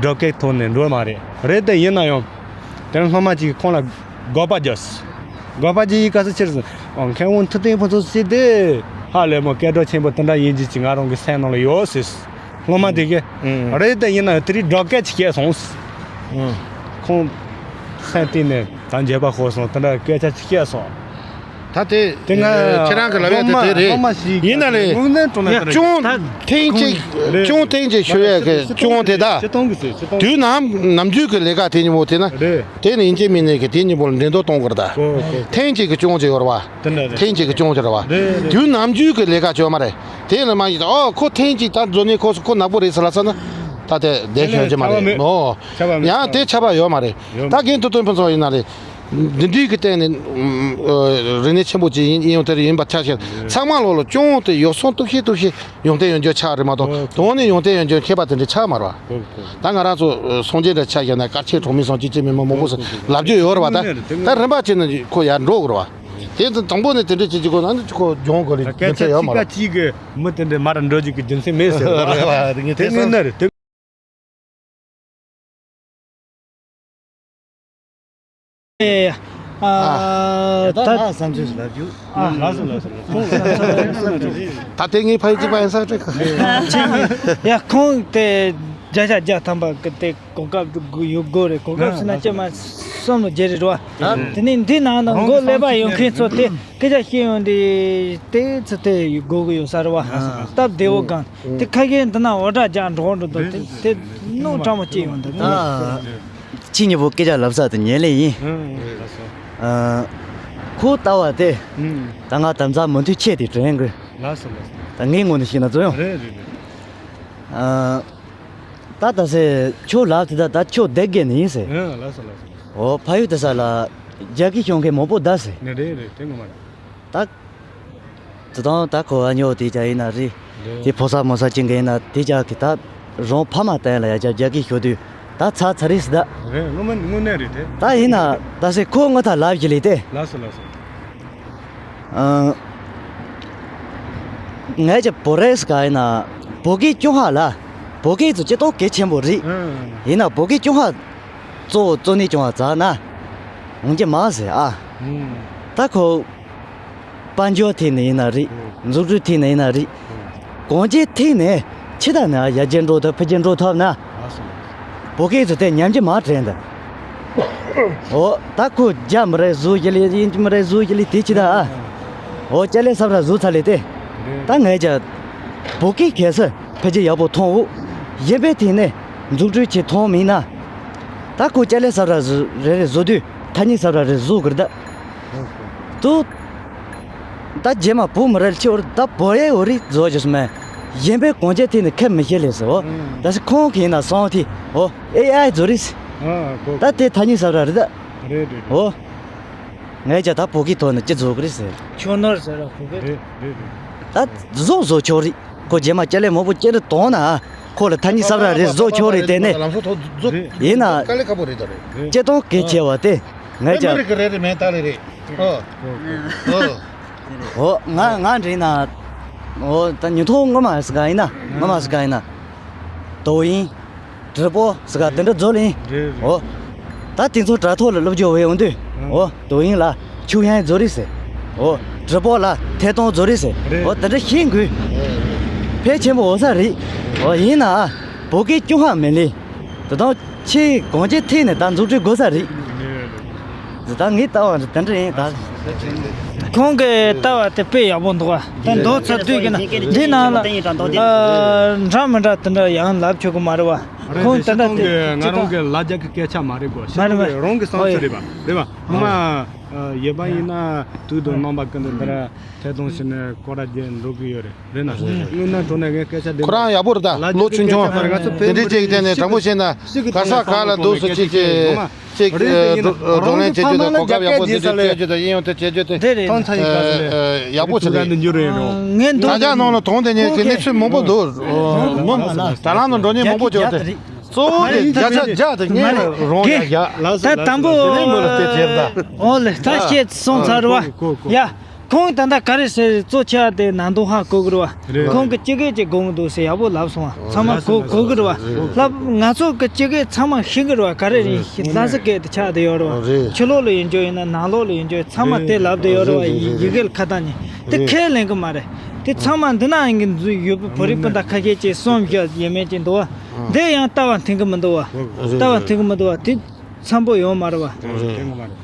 འབྲོག་སྐད་ཐོག་ནས་འགྲོ་མ་རེད། རེད་དེ་ཡིན་ན་ཡང་དེ་ནས་སློབ་མ་གཅིག་གིས་ཁོང་ལ་དགག་པ་བརྒྱབ་སོང་། དགག་པ་བརྒྱབ་ཡི་སྐབས་སུ་ཕྱིར་སོང་། ཨོ། མཁས་དབང་ཐུབ་བསྟན་ཕུན་ཚོགས་ཟེར་དེ་ཧ་ལས་མོ་སྐད་གྲགས་ཆེན་པོ་དེ་འདྲ་ཡིན་གྱི་ཅིག་ང་རང་གི་སེམས་ནང་ལ་ཡོད་ཟེར། སློབ་མ་དེ་གིས། ཨང་། རེད་དེ་ཡིན་ན་དེ་རིང་འབྲོག་སྐད་ཅིག་བཤད་སོང་། ཨང་། ཁོང་སེམས་གཏིང་ནས་ད་འགྱོད་པ་ཤོར་སོང་། དེ་འདྲ་སྐད་ཆ་ཅིག་བཤད་སོང་། ད་དེ་དེ་ང་ཁྱེད་རང་གི་ལབ་ཡ་དེ་དེ་རེད། སློབ་མ་ཞིག་ཡིན་ན་རེད། དངོས་གནས་དྲང་གནས་དེ་རེད། ཅུང་ད་ཐེངས་གཅིག་རེད། ཅུང་ཐེངས་གཅིག་ཞུ་ཡ་གི་ཅུང་དེ་ད། སྤྱིར་བཏང་གི་ཟེར། སྤྱིར་བཏང་། དུས་ནམ་ནམ་རྒྱུན་གྱི་ལས་ཀ་དེ་གཉིས་པོ་དེ་ན། རེད། དེ་ནི་ཡིན་གཅིག་མིན་གཅིག་གི་དེ་གཉིས་པོ་ལ་འགྲན་བསྡུར་གཏོང་དགོས་རེད་ད། གོ་གོ། ཐེངས་གཅིག་གི་ཅུང་ཅིག་ཡོད་རེད་བ། དེ་འདྲ་རེད། ཐེངས་གཅིག་གི་ཅུང་ཅིག་རེད་བ། རེད་རེད། དུས་ནམ་རྒྱུན་གྱི་ལས་ཀ་བྱོས་མ་རེད། དེ་ནི་མ་ཡིན་ད། ཨོ་ཁོ་ཐེངས་གཅིག་ད་འཛོལ་ནས་ཁོ་ཁོ་ནག་པོ་རེད་ཟེར་ལབ་ཚར་ན། ད་དེ་བསྡད་ཤོད་ཀྱི་མ་རེད། ཨོ། ཁྱབ་པ་མེད། ཡང་དེ་ཁྱབ་པ་ཡོད་མ་རེད། ཡོད། ད་རྒན་ཐུབ་བསྟན་ཕུན་ཚོགས་ཡིན་ན་རེད། འདི་འདྲའི་གི་སྟེང་ནས་ཨ། རིག་གནས་ཆེན་པོ་ཅིག་ཡིན་ཡོང་དེར་ཡིན་པ་ཆ་བཞག་ཚང་མ་ལོག་ལ་ཅུང་དེ་ཡོ་བསྲང་སྟོབས་ཤིག་སྟོབས་ཤིག་ཡོན་ཏན་ཡོད་རྒྱུ་ཆགས་རེད་མ་གཏོགས། ཨོ། དོན་ནི་ཡོན་ཏན་ཡོད་རྒྱུ་མཁས་པ་དེ་འདྲ་ཆགས་མ་རེད་བ། ཨོ། ད་ང་རང་ཚོ་སངས་རྒྱས་འདྲ་ཆགས་བཞག་ན་དཀར་ཆེན་གྲོང་མི་སོང་ཅི་ཅི་མི་མི་མང་པོ་ལབ་རྒྱུ་ཡོད་རེད་བ། ད་ད་རིམ་པ་བྱས་ན་ཁོ་ཡར་འགྲོ་དགོས་རེད་བ། དེ་ཚོ་དང་པོ་ནས་དེ་འདྲ་བྱེད་ཀྱི་དགོས་ན་ནི་ཁོ་སྦྱོང་དགོས་ལ་རྒྱུ་མཚན་ཡོད་མ་རེད། སྐད་ཆ་གཅིག་གིས་མི་དེ་འདྲ་མར་འགྲོ་རྒྱུ་གི་རྒྱུ་མཚན་མེད་ཟེར་བ། རེད་བ། དེ་ངས་བསམ། དངོས་གནས་རེད། དེ། ཨ། ད་ད་ལྟ་ང་བསམ་ཚུལ་ཞིག་ལབ་རྒྱུ། ཨ། ལགས་སོ་ལགས་སོ། ད་ལྟ་ངའི་ཕ་ཡུལ་གཅིག་པ་ཡིན་ས་རེད། ཡ་ཁོང་དེ་བརྒྱ་ཆ་བརྒྱ་ཐམ་པ་གི་དེ་གོ་སྐབས་དགོས་ཡོད་དགོས་རེད། གོ་སྐབས་ཟེར་ན་ཅི་མ་བསམ་བློ་བརྗེ་རེད་བ། དེ་ནས་འདི་ནང་ན་མགོ་ཀླད་པ་ཡོད་མཁན་ཚོ་དེ་སྐད་ཆ་བཤད་ཡོང་དུས་དེ་ཚོ་དེ་དགོས་ཀྱི་ཡོད་ས་རེད་བ། སྟབས་བདེ་བོ་གང་དེ་ཁ་ཤས་འདི་ན་འོ་དྲ་རྒྱག་འགྲོ་འགྲོ་འདུག་དེ་དེ་སྣང་དྲང་མོ་སྐྱེ་ཡོང་འདུག་ཨ། ཁྱེད་གཉིས་པོ་སྐད་ཆ་ལབ་ས་དེ་ཉན་ལེ་ཡིན། ཨ། ཁོ་ལྟ་བ་དེ། ད་ང་དམ་ཚ་མུ་མཐུད་ཆེད་དེ་དྲན་དགོས། ལགས་སོ་ལགས་སོ། ད་ངའི་ངོས་ནས་བཤད་ན་ཚོ་ཡང་། རེད་རེད་རེད། ཨ། ད་ད་སེ་ཁྱོད་ལབ་དེ་ད་ད་ཁྱོད་སྡེ་དགེ་ནས་ཡིན་ཟེར། ཨ། ལགས་སོ་ལགས་སོ། འོ་ཕ་ཡུལ་དེ་ས་ལ་རྒྱ་སྐད་ཤོད་མཁན་མང་པོ་གདའ་ཟེར། ནི་རེད་རེད། དེ་ངོ་མ་རེད། ད། དེ་དང་ད་ཁོ་ཨ་ཉོ་དེ་ཅག་ཡིན་ན་རེད། རེད། དེ་ཕོ་གསར་མོ་གསར་ཅན་གི་ཡིན་ན་དེ་ཅག་གི་ད་རང་ཕ་མ་བསྟེན་ལ་ཡ་ཅག་རྒྱ་སྐད་ཤོད་དུས་ད་ཚ་ཚ་རེད་ཟེར་ད། རེད། དངོས་མ་དངོས་གནས་རེད་དེ། ད་ཡིན་ན་ད་སེ་ཁོ་ངོ་ད་ལབ་ཀྱི་ལས་དེ། ལགས་སོ་ལགས་སོ། ཨང་། ངས་ཀྱི་བོད་རིགས་ག་ཡིན་ན་བོད་སྐད་ཅུང་ཧ་ལ། བོད་སྐད་ཚོ་ཅི་ཏོག་གལ་ཆེན་པོ་རེད། ཨང་། ཡིན་ན་བོད་སྐད་ཅུང་ཧ་གཙོ་བོ་གཙོ་གནད་ཅུང་ཧ་ཛ་ན་འོང་གི་མ་ཟེར་ཨ། ཨང་། ད་ཁོ་དཔལ་འབྱོར་ཐད་ནས་ཡིན་ན་རེད། ཨང་། འཛུགས་སྐྲུན་ཐད་ནས་ཡིན་ན་རེད། ཨང་། གང་ཅིའི་ཐད་ནས་ཕྱི་ད་ནས་ཡར་རྒྱས་འགྲོ་ཐུབ་འཕེལ་རྒྱས་འགྲོ་ཐུབ་ན། ལགས་སོ། བོད་སྐད་ཚོ་དེ་ཉམས་ཀྱི་མ་དྲན་ད། འོ་ད་ཁོ་རྒྱ་མི་རིགས་བཟོ་གི་ལས་དབྱིན་ཇི་མི་རིགས་བཟོ་གི་ལས་དེ་ཅི་ད་ཨ། འོ་ཅ་ལེ་སབ་ར་བཟོ་ཚར་ལས་དེ། ད་ངས་ཀྱ་བོད་སྐད་གལ་སྲིད་འཕེལ་རྒྱས་ཡག་པོ་ཐོན་འོ། གཞན་པའི་ཐད་ནས་འཛུགས་སྐྲུན་ཆེ་ཐོན་མིན་ན། ད་ཁོ་ཅ་ལེ་ས་ར་རེ་རེ་བཟོ་དུས་ཐ་སྙད་ས་ར་རེ་བཟོ་གི་རེད་ད། དུ། ད་རྗེས་མ་བུ་མི་རེ་ལ་ཁྱེད་འོར་ད་བོ་ཡེ་འོ་རི་བཟོ་རྒྱུ་སྨན། གཞན་པའི་གོང་ཆེ་ཐིག་ནི་ཁས་མི་བཤད་ལས་སོ། ད་ཞིག་ཁོང་གིས་ན་སོང་ཐི་འོ་ཨེ་ཨའི་བཟོ་རིས། ད་དེ་ཐ་སྙད་ས་ར་རེད་ད། འོ། ངས་ཀྱང་ད་བོད་སྐད་ཐོག་ནས་ཅི་བཟོ་གི་རེད་ཟེར། ཁྱོད་ནོར་ཟེར་ར་ཁོ་གི། ད་བཟོ་བཟོ་ཆོག་རེད། ཁོ་རྗེས་མ་ཅ་ལེ་མང་པོ་ཅི་རེད་གཏོང་ན། ཁོ་ལ་ཐ་སྙད་ས་ར་རེ་བཟོ་ཆོག་རེད་དེ་ནས། ཡིན་ན། དཀའ་ལས་ཁག་པོ་རེད་ད་རེད། ཅི་གཏོང་གལ་ཆེ་བ་དེ། ངས་ཀྱང་། མི་རིགས་ཀྱི་རེད་རེད་མེད་ད་ལེ་རེད། ཨོ། ཨོ། འོ་ང་ང་འདྲེན་ན། འོ་ད་ཉིན་ཐོག་ངོ་མ་ཟི་ག་ཡིན་ན་ངོ་མ་ཟི་ག་ཡིན་ན། དོ་ཡིན།直播ཟི་ག་དེ་འདྲ་བཟོ་ལེན། འོ། ད་དེ་ཚོ་དྲ་ཐོག་ལ་སློབ་སྦྱོང་བའི་འོང་དུས། འོ་དོ་ཡིན་ལ་ཆུ་ཡང་བཟོ་རེད་ཟེར། འོ་直播ལ་ཐད་གཏོང་བཟོ་རེད་ཟེར། འོ་དེ་འདྲ་ཤེས་དགོས། ཕལ་ཆེན་པོ་འོ་ས་རེད། འོ་ཡིན་ན། བོད་སྐད་ཅུང་ཧ་མི་ལས། དེ་དང་ཆེས་གོང་ཆེ་ཐད་ནས་ད་འཛུགས་སྐྲུན་དགོས་ས་རེད། ད་ངའི་ལྟ་བ་དེ་འདྲ་ཡིན་ད། ཁོང་གི་ལྟ་བ་དེ་དཔེ་ཡག་པོ་འདུག་བ། ད་མདོ་ཚ་དུས་ཀྱི་ན་འདི་ནང་ལ་འདྲ་མི་འདྲ་དེ་འདྲ་ཡང་ལབ་ཆོག་གི་མ་རེད་བ། ཁོང་དེ་འདྲ་དེ་ང་རང་གི་ལ་རྒྱ་གི་སྐད་ཆ་མ་རེད་གོ། མ་རེད་མ་རེད། རང་གི་བསམ་ཚུལ་རེད་པ་རེད་པ། ངོ་མ་ཡོད་པ་ཡིན་ན་དུས་དང་རྣམ་པ་ཀུན་ཏུ་འདི་འདྲ་ཐད་གཏོང་བྱས་ནས་སྐོར་ར་རྒྱག་འགྲོ་གི་ཡོད་རེད། རེད་ན། དངོས་གནས་དྲང་གནས་ངས་སྐད་ཆ་འདི་ཁོ་རང་ཡག་པོ་རེད་ད། ལོ་ཆུང་ཆུང་དེ་འདྲའི་ཅིག་བསྟན་ནས་དྲང་པོ་བཤད་ན་ག་ས་ག་ལ་འདུག་སུ་ཅིག་ཅིག་ཅིག་བགྲོ་གླེང་བྱེད་རྒྱུ་དང་གོ་སྐབས་ཡག་པོ་འདི་འདྲ་སྤྲད་རྒྱུ་དང་ཨིན་ཡང་དེ་བྱེད་རྒྱུ་དེ་ཡག་པོ་ཆེ་རེད། ད་ལྟ་ནང་ལ་དོན་དེ་ཉིད་ཀྱི་གནས་ཚུལ་མང་པོ་འདུག་ད་ལམ་ནང་འགྲོ་མཁན་མང་པོ་བྱུང་སྟེ། གཙོ་བོ་དེ་བརྒྱ་ཆ་བརྒྱ་དེ་ངས་རང་ཡག་ཡག་ད་དང་པོ། ཨོ་ལེ་ད་བཤད་སོང་ཚར་བ་ཡ། ཁོང་ད་ལྟ་ག་རེ་ཟེར་གཙོ་ཆེ་བ་དེ་ནང་དོན་ཧ་གོ་གི་རེད་བ། ཁོང་གི་སྤྱི་སྒེར་གྱི་དགོངས་འདུག་ཟེར་ཡག་པོ་ལབ་སོང་བ། ཚང་མ་གོ་གོ་གི་རེད་བ། ལབ་ང་ཚོ་གི་སྤྱི་སྒེར་ཚང་མ་ཤེས་གི་རེད་བ། ག་རེ་རེད་ལྷ་ས་སྐད་དེ་ཆགས་བསྡད་ཡོད་རེད་བ། ཕྱི་ལོགས་ལ་ཡིན་རྒྱུ་ཡིན་ན་ནང་ལོགས་ལ་ཡིན་རྒྱུ་ཚང་མ་དེ་ལབ་བསྡད་ཡོད་རེད་བ། ཡི་གེ་ལ་ཁ་བཏང་ནས་དེ་ཁས་ལེན་གི་མ་རེད། དེ་ཚང་མ་འདི་ན་ཡིན་གི་འཛུལ་ཡོད་པའི་བོད་རིགས་སྤུན་ཟླ་ཁ་ཤས་ཀྱིས་གསུམ་བཞི་ཡས་མས་ཀྱི་འདུག་བ། འདི་ཡང་ལྟ་བ་མཐུན་གི་མི་འདུག་བ། ལྟ་བ་མཐུན་གི་མི་འདུག་བ། དེ་འཚམ་པོ་ཡོད་མ་རེད་བ།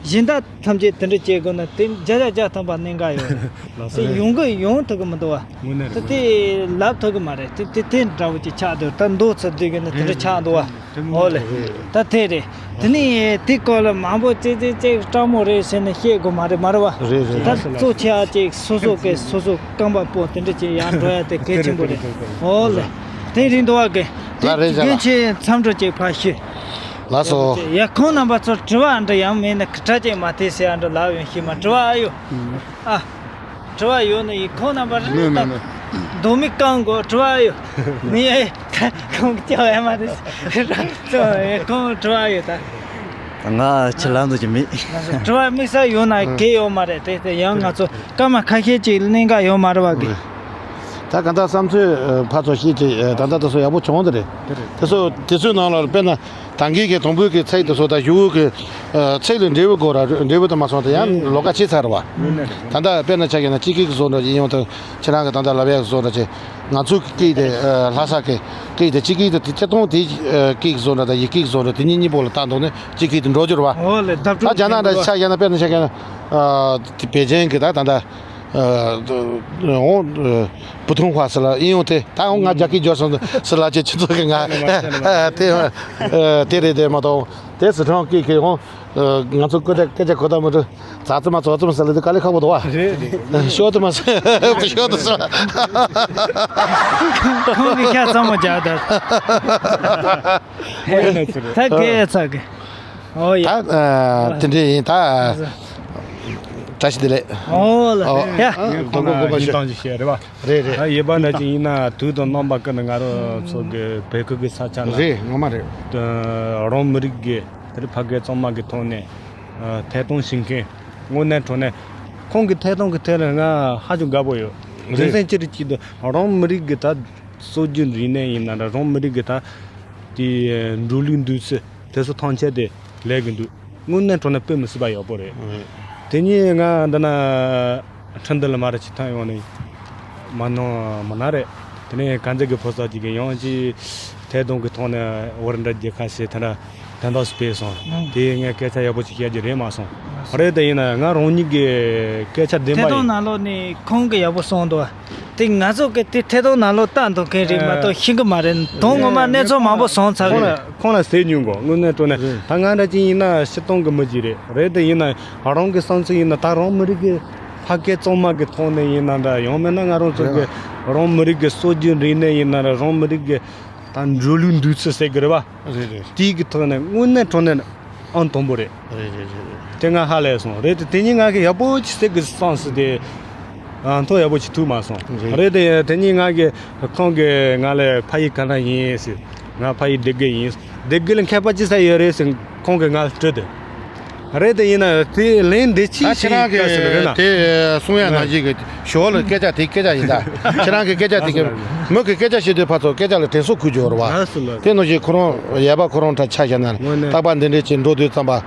གཞན་དག་ཐམས་ཅད་དེ་འདྲ་བྱེད་དགོས་ན་དེ་བརྒྱ་ཆ་བརྒྱ་ཐམ་པ་གནད་འགག་ཡོད་རེད། དེ་ཡོང་གི་ཡོང་ཐུབ་གི་མི་འདུག་བ། དེ་དེ་ལབ་ཐུབ་གི་མ་རེད། དེ་དེ་དེ་འདྲ་བོ་ཅིག་ཆགས་འདུག་ད་མདོ་ཚུར་བསྡུས་གི་ན་དེ་འདྲ་ཆགས་འདུག་བ། འོ་ལེ། ད་དེ་རེད། དེ་ནས་དེ་སྐོར་ལ་མང་པོ་ཙིག་ཙིག་ཙིག་སྤྲང་མོ་རེད་ཟེར་ནས་བཤད་དགོས་མ་རེད་མ་རེད་བ། ད་གཙོ་ཆེ་བ་ཅིག་སོ་སོ་གི་སོ་སོ་རྐང་པ་སྤོ་དེ་འདྲ་ཅིག་ཡར་འགྲོ་ཡ་དེ་གལ་ཆེན་པོ་རེད། འོ་ལེ། དེ་རིང་འདུག་བ་གི། དེ་རྒྱུན་ཆད་མཚམས་འགྲོ་ཅིག་ཕར་ཞུ། ལགས་སོ། ཡ་ཁོང་རྣམ་པ་ཚོར་དྲི་བ་འདྲ་ཡང་མེད་ན་སྐད་ཆ་ཅིག་མ་ཐེ་ཟེར་ཡ་འདྲ་ལབ་ཡོང་ཤི་མ་དྲི་བ་ཨ་ཡོ། ཨ། དྲི་བ་ཡོད་ན་ཡིན་ཁོང་རྣམ་པ་རེད་ད། མདོ་མི་རྐང་མགོ་དྲི་བ་ཡོད། མི་ཨེ། ཁོང་སྐྱ་བ་ཡ་མ་རེད། ཁོང་དྲི་བ་ཡོད་ད། ང་ཕྱི་ལམ་དུ་ཅི་མེད། དྲི་བ་དམིགས་བསལ་ཡོད་ན་གལ་ཡོད་མ་རེད་དེ་དེ་ཡང་ང་ཚོ་སྐར་མ་ཁ་ཤས་ཅིག་གནད་འགག་ཡོད་མ་རེད་བ་གི། ད་ག་འདྲ་བསམ་ཚུལ་ཕར་ཚུར་བཤད་ཅིག་ད་ལྟ་དེ་ཚོ་ཡག་པོ་བྱུང་དེ་རེད། དེ་ཚོ་དེ་ཚོའི་ནང་ལ་དཔེར་ན། ད་གིན་གྱི་དང་པོའི་གི་ཚིག་དེ་ཚོ་དང་གཞུག་གི་ཚིག་ལ་འབྲས་བུ་དགོས་ར་འབྲས་བུ་དུ་མ་སོང་དེ་ཡང་ལོགས་ཀ་ཕྱེ་ཚར་བ། ད་ལྟ་དཔེར་ན་ཆ་བཞག་ན་སྤྱི་སྐད་ཀྱི་བཟོ་འདྲ་ཡིན་ཡང་དང་ཁྱེད་རང་གི་ད་ལྟ་ལབ་ཡག་གི་བཟོ་འདྲ་ཅིག་ང་ཚོའི་གི་སྐད་དེ་ལྷ་ས་གི་སྐད་དེ་སྤྱི་སྐད་དེ་སྤྱིར་བཏང་དེ་སྐད་ཀྱི་བཟོ་འདྲ་དང་ཡི་གེ་གི་བཟོ་འདྲ་དེ་གཉིས་གཉིས་པོ་ལ་བཏང་འདུག་ནས་སྤྱི་སྐད་དེ་འགྲོ་རྒྱུ་རེད་བ། ད་རྒྱ་ནག་འདྲ་ཆ་བཞག་ན་དཔེར་ན་ཆ་བཞག་ན་དེ་པེ་ཅིང་གི་ད་ད་ལྟ། འོང་། བུ་ཐུང་ཧྭ་ཟེར་ལ་ཨིན་ཡོང་དེ་ད་འོང་ང་རྒྱ་སྐད་སྦྱོར་སོང་ཟེར་ལ་ཅེ་ཁྱེད་ཚོ་གི་ང་དེ་དེ་རེད་དེ་མ་གཏོགས་དེ་སི་ཁྲོན་སྐད་ཀྱི་འོང་ང་ཚོ་སྐད་ཆ་སྐད་ཆ་གོ་ད་མ་འགྲོ་ཙག་ཙི་མ་ཙོག་ཙི་མ་ཟེར་ལ་དེ་དཀའ་ལས་ཁག་པོ་འདུག་བ། ཤོ་དུ་མ་ཟེར་ཤོ་དུ་ཟེར། ཁོང་གི་ཤ་ཚ་མོ་རྒྱག་ད། ད་གེ་ཚ་གེ། ཨོ་ཡ། ད་དེ་འདྲ་ཡིན་ད། བཀྲ་ཤིས་བདེ་ལེགས། ཨོ་ལ། ཨོ། ཡ། ཁོང་ལ་ཉིན་ཐང་ཅིག་བཤད་རེད་བ། རེད་རེད། ད་ཡོད་པ་འདྲ་ཅིག་ཡིན་ན་དུས་དང་རྣམ་པ་ཀུན་ནས་ང་རང་ཚོ་གི་བོད་ཁུལ་གྱི་ས་ཆ་ན། རེད་ངོ་མ་རེད། རང་མི་རིགས་ཀྱི་དེ་རིང་ཕ་སྐད་གཙང་མ་གི་ཐོག་ནས་ཐད་གཏོང་བྱེད་མཁན་དངོས་གནས་དྲང་གནས་ཁོང་གི་ཐད་གཏོང་གི་ཐད་ལ་ང་ཧ་ཅང་དགའ་པོ་ཡོད། རེད། རྒྱུ་མཚན་ཅི་རེད་ཅེས་དུས་རང་མི་རིགས་ཀྱི་ད་སྲོལ་རྒྱུན་རིག་གནས་ཡིན་ན་འདྲ་རང་མི་རིགས་ཀྱི་ད་དེ་འགྲོ་ལུགས་འདུག་ཚུལ། དེ་ཚོ་ཐམས་ཅད་དེ་ལས་ཀྱི་འདུག་དངོས་གནས་དྲང་གནས་དཔེ་མི་སྲིད་པ་ཡག་པོ་རེད། དེ་ཉིད་ང་འདི་ན་ཁྲིན་ཏུ་ལ་མ་ར་ཆི་ཐང་ཡོང་ནས་མ་ནོ་མ་ན་རེད། དེ་ནས་དཀར་མཛེས་ཀྱི་ཕོ་གསར་ཅིག་གིས་ཡང་ཅི་ཐད་གཏོང་གི་ཐོག་ནས་ཝར་འདྲ་རྒྱལ་ཁ་ཞེས་དེ་འདྲ་དོན་དག་སྤེལ་སོང་། དེ་ངས་སྐད་ཆ་ཡག་པོ་ཅིག་བཤད་རྒྱུ་རེད་མ་སོང་། རེད་དེ་ཡིན་ན་ང་རང་ཉིད་ཀྱི་སྐད་ཆ་བདེན་པ་ཐད་གཏོང་ཡིན། ནང་ལོགས་ནས་ཁོང་གིས་ཡག་པོ་གསུངས་འདུག་དེ་ང་ཚོ་གི་དེ་ཐད་གཏོང་ནང་ལོགས་ལྟ་འདུག་མཁན་རིགས་མ་གཏོགས་ཤེས་གི་མ་རེད། དོན་ངོ་མ་གནས་ཚུལ་མང་པོ་སོང་ཚར་ཁོང་གི་ལ་ཁོང་ལ་ཟས་ཉུང་གོ། དངོས་གནས་དྲང་གནས་ད་ང་འདྲ་ཅིག་ཡིན་ན་སྤྱིར་བཏང་གི་མི་ཅིག་རེད། རེད་དེ་ཡིན་ན་རང་གི་བསམ་ཚུལ་ཡིན་ན་ད་རང་མི་རིགས་ཀྱི་ཕ་སྐད་གཙང་མ་གི་ཐོག་ནས་ཡིན་ན་འདྲ། ཡང་མིན་ན་ང་རང་ཚོ་གི་རང་མི་རིགས་ཀྱི་སྲོལ་རྒྱུན་རིག་གནས་ཡིན་ན་འདྲ། རང་མི་རིགས་ཀྱི་ད་འགྲོ་ལུགས་འདུག་ཚུལ་ཟེར་གི་རེད་བ། རེད་རེད། དེའི་གི་ཐོག་ནས་དངོས་གནས་དྲང་གནས་ཨང་དང་པོ་རེད། རེད་རེད་རེད་རེད། དེ་ང་ཧ་ལས་སོང་། རེད་དེ་དེ་ཉིད་ང་གི་ཡག་པོ་ཅིག་ཟེར་གི་བསམ་སྲིད་དེ། ཨ་མཐོ་ཡག་པོ་ཅིག་ཐུག་མ་སོང་། རེད། རེད་དེ་དེ་ཉིད་ང་གི་ཁོང་གི་ང་ལ་ཕ་ཡུལ་ག་ན་ཡིན་ཟེར། ང་ཕ་ཡུལ་སྡེ་དགེ་ཡིན། སྡེ་དགེ་ལ་མཁས་པ་ཅི་ས་ཡོད་རེད་ཟེར་ཁོང་གི་ང་ལ་དྲིས་ཏེ། རེད་དེ་ཡིན་ན་དེ་ལན་འདི་ད་ཅི་ཁྱེད་ཞིག་རང་གི་ག་ཟེར་རེད་ན། དེ་གསུང་ཡ་ནང་བཞིན་གི་ཞོར་ལ་སྐད་ཆ་དེ་སྐད་ཆ་ཡིན་ད། ཁྱེད་རང་གི་སྐད་ཆ་དེ་གི་མི་གི་སྐད་ཆ་བཤད་དུས་ཕར་ཚུར་སྐད་ཆ་ལ་དྲན་གསོ་དགོས་ཀྱི་ཡོད་རེད་བ། དེ་ནང་བཞིན་ཁོ་རང་ཡལ་བ་ཁོ་རང་འདྲ་ཆ་བཞག་ན་དངོས་གནས། རྟག་པར་འདི་འདྲས་ཅིག་འགྲོ་དུས་ཙམ་པ།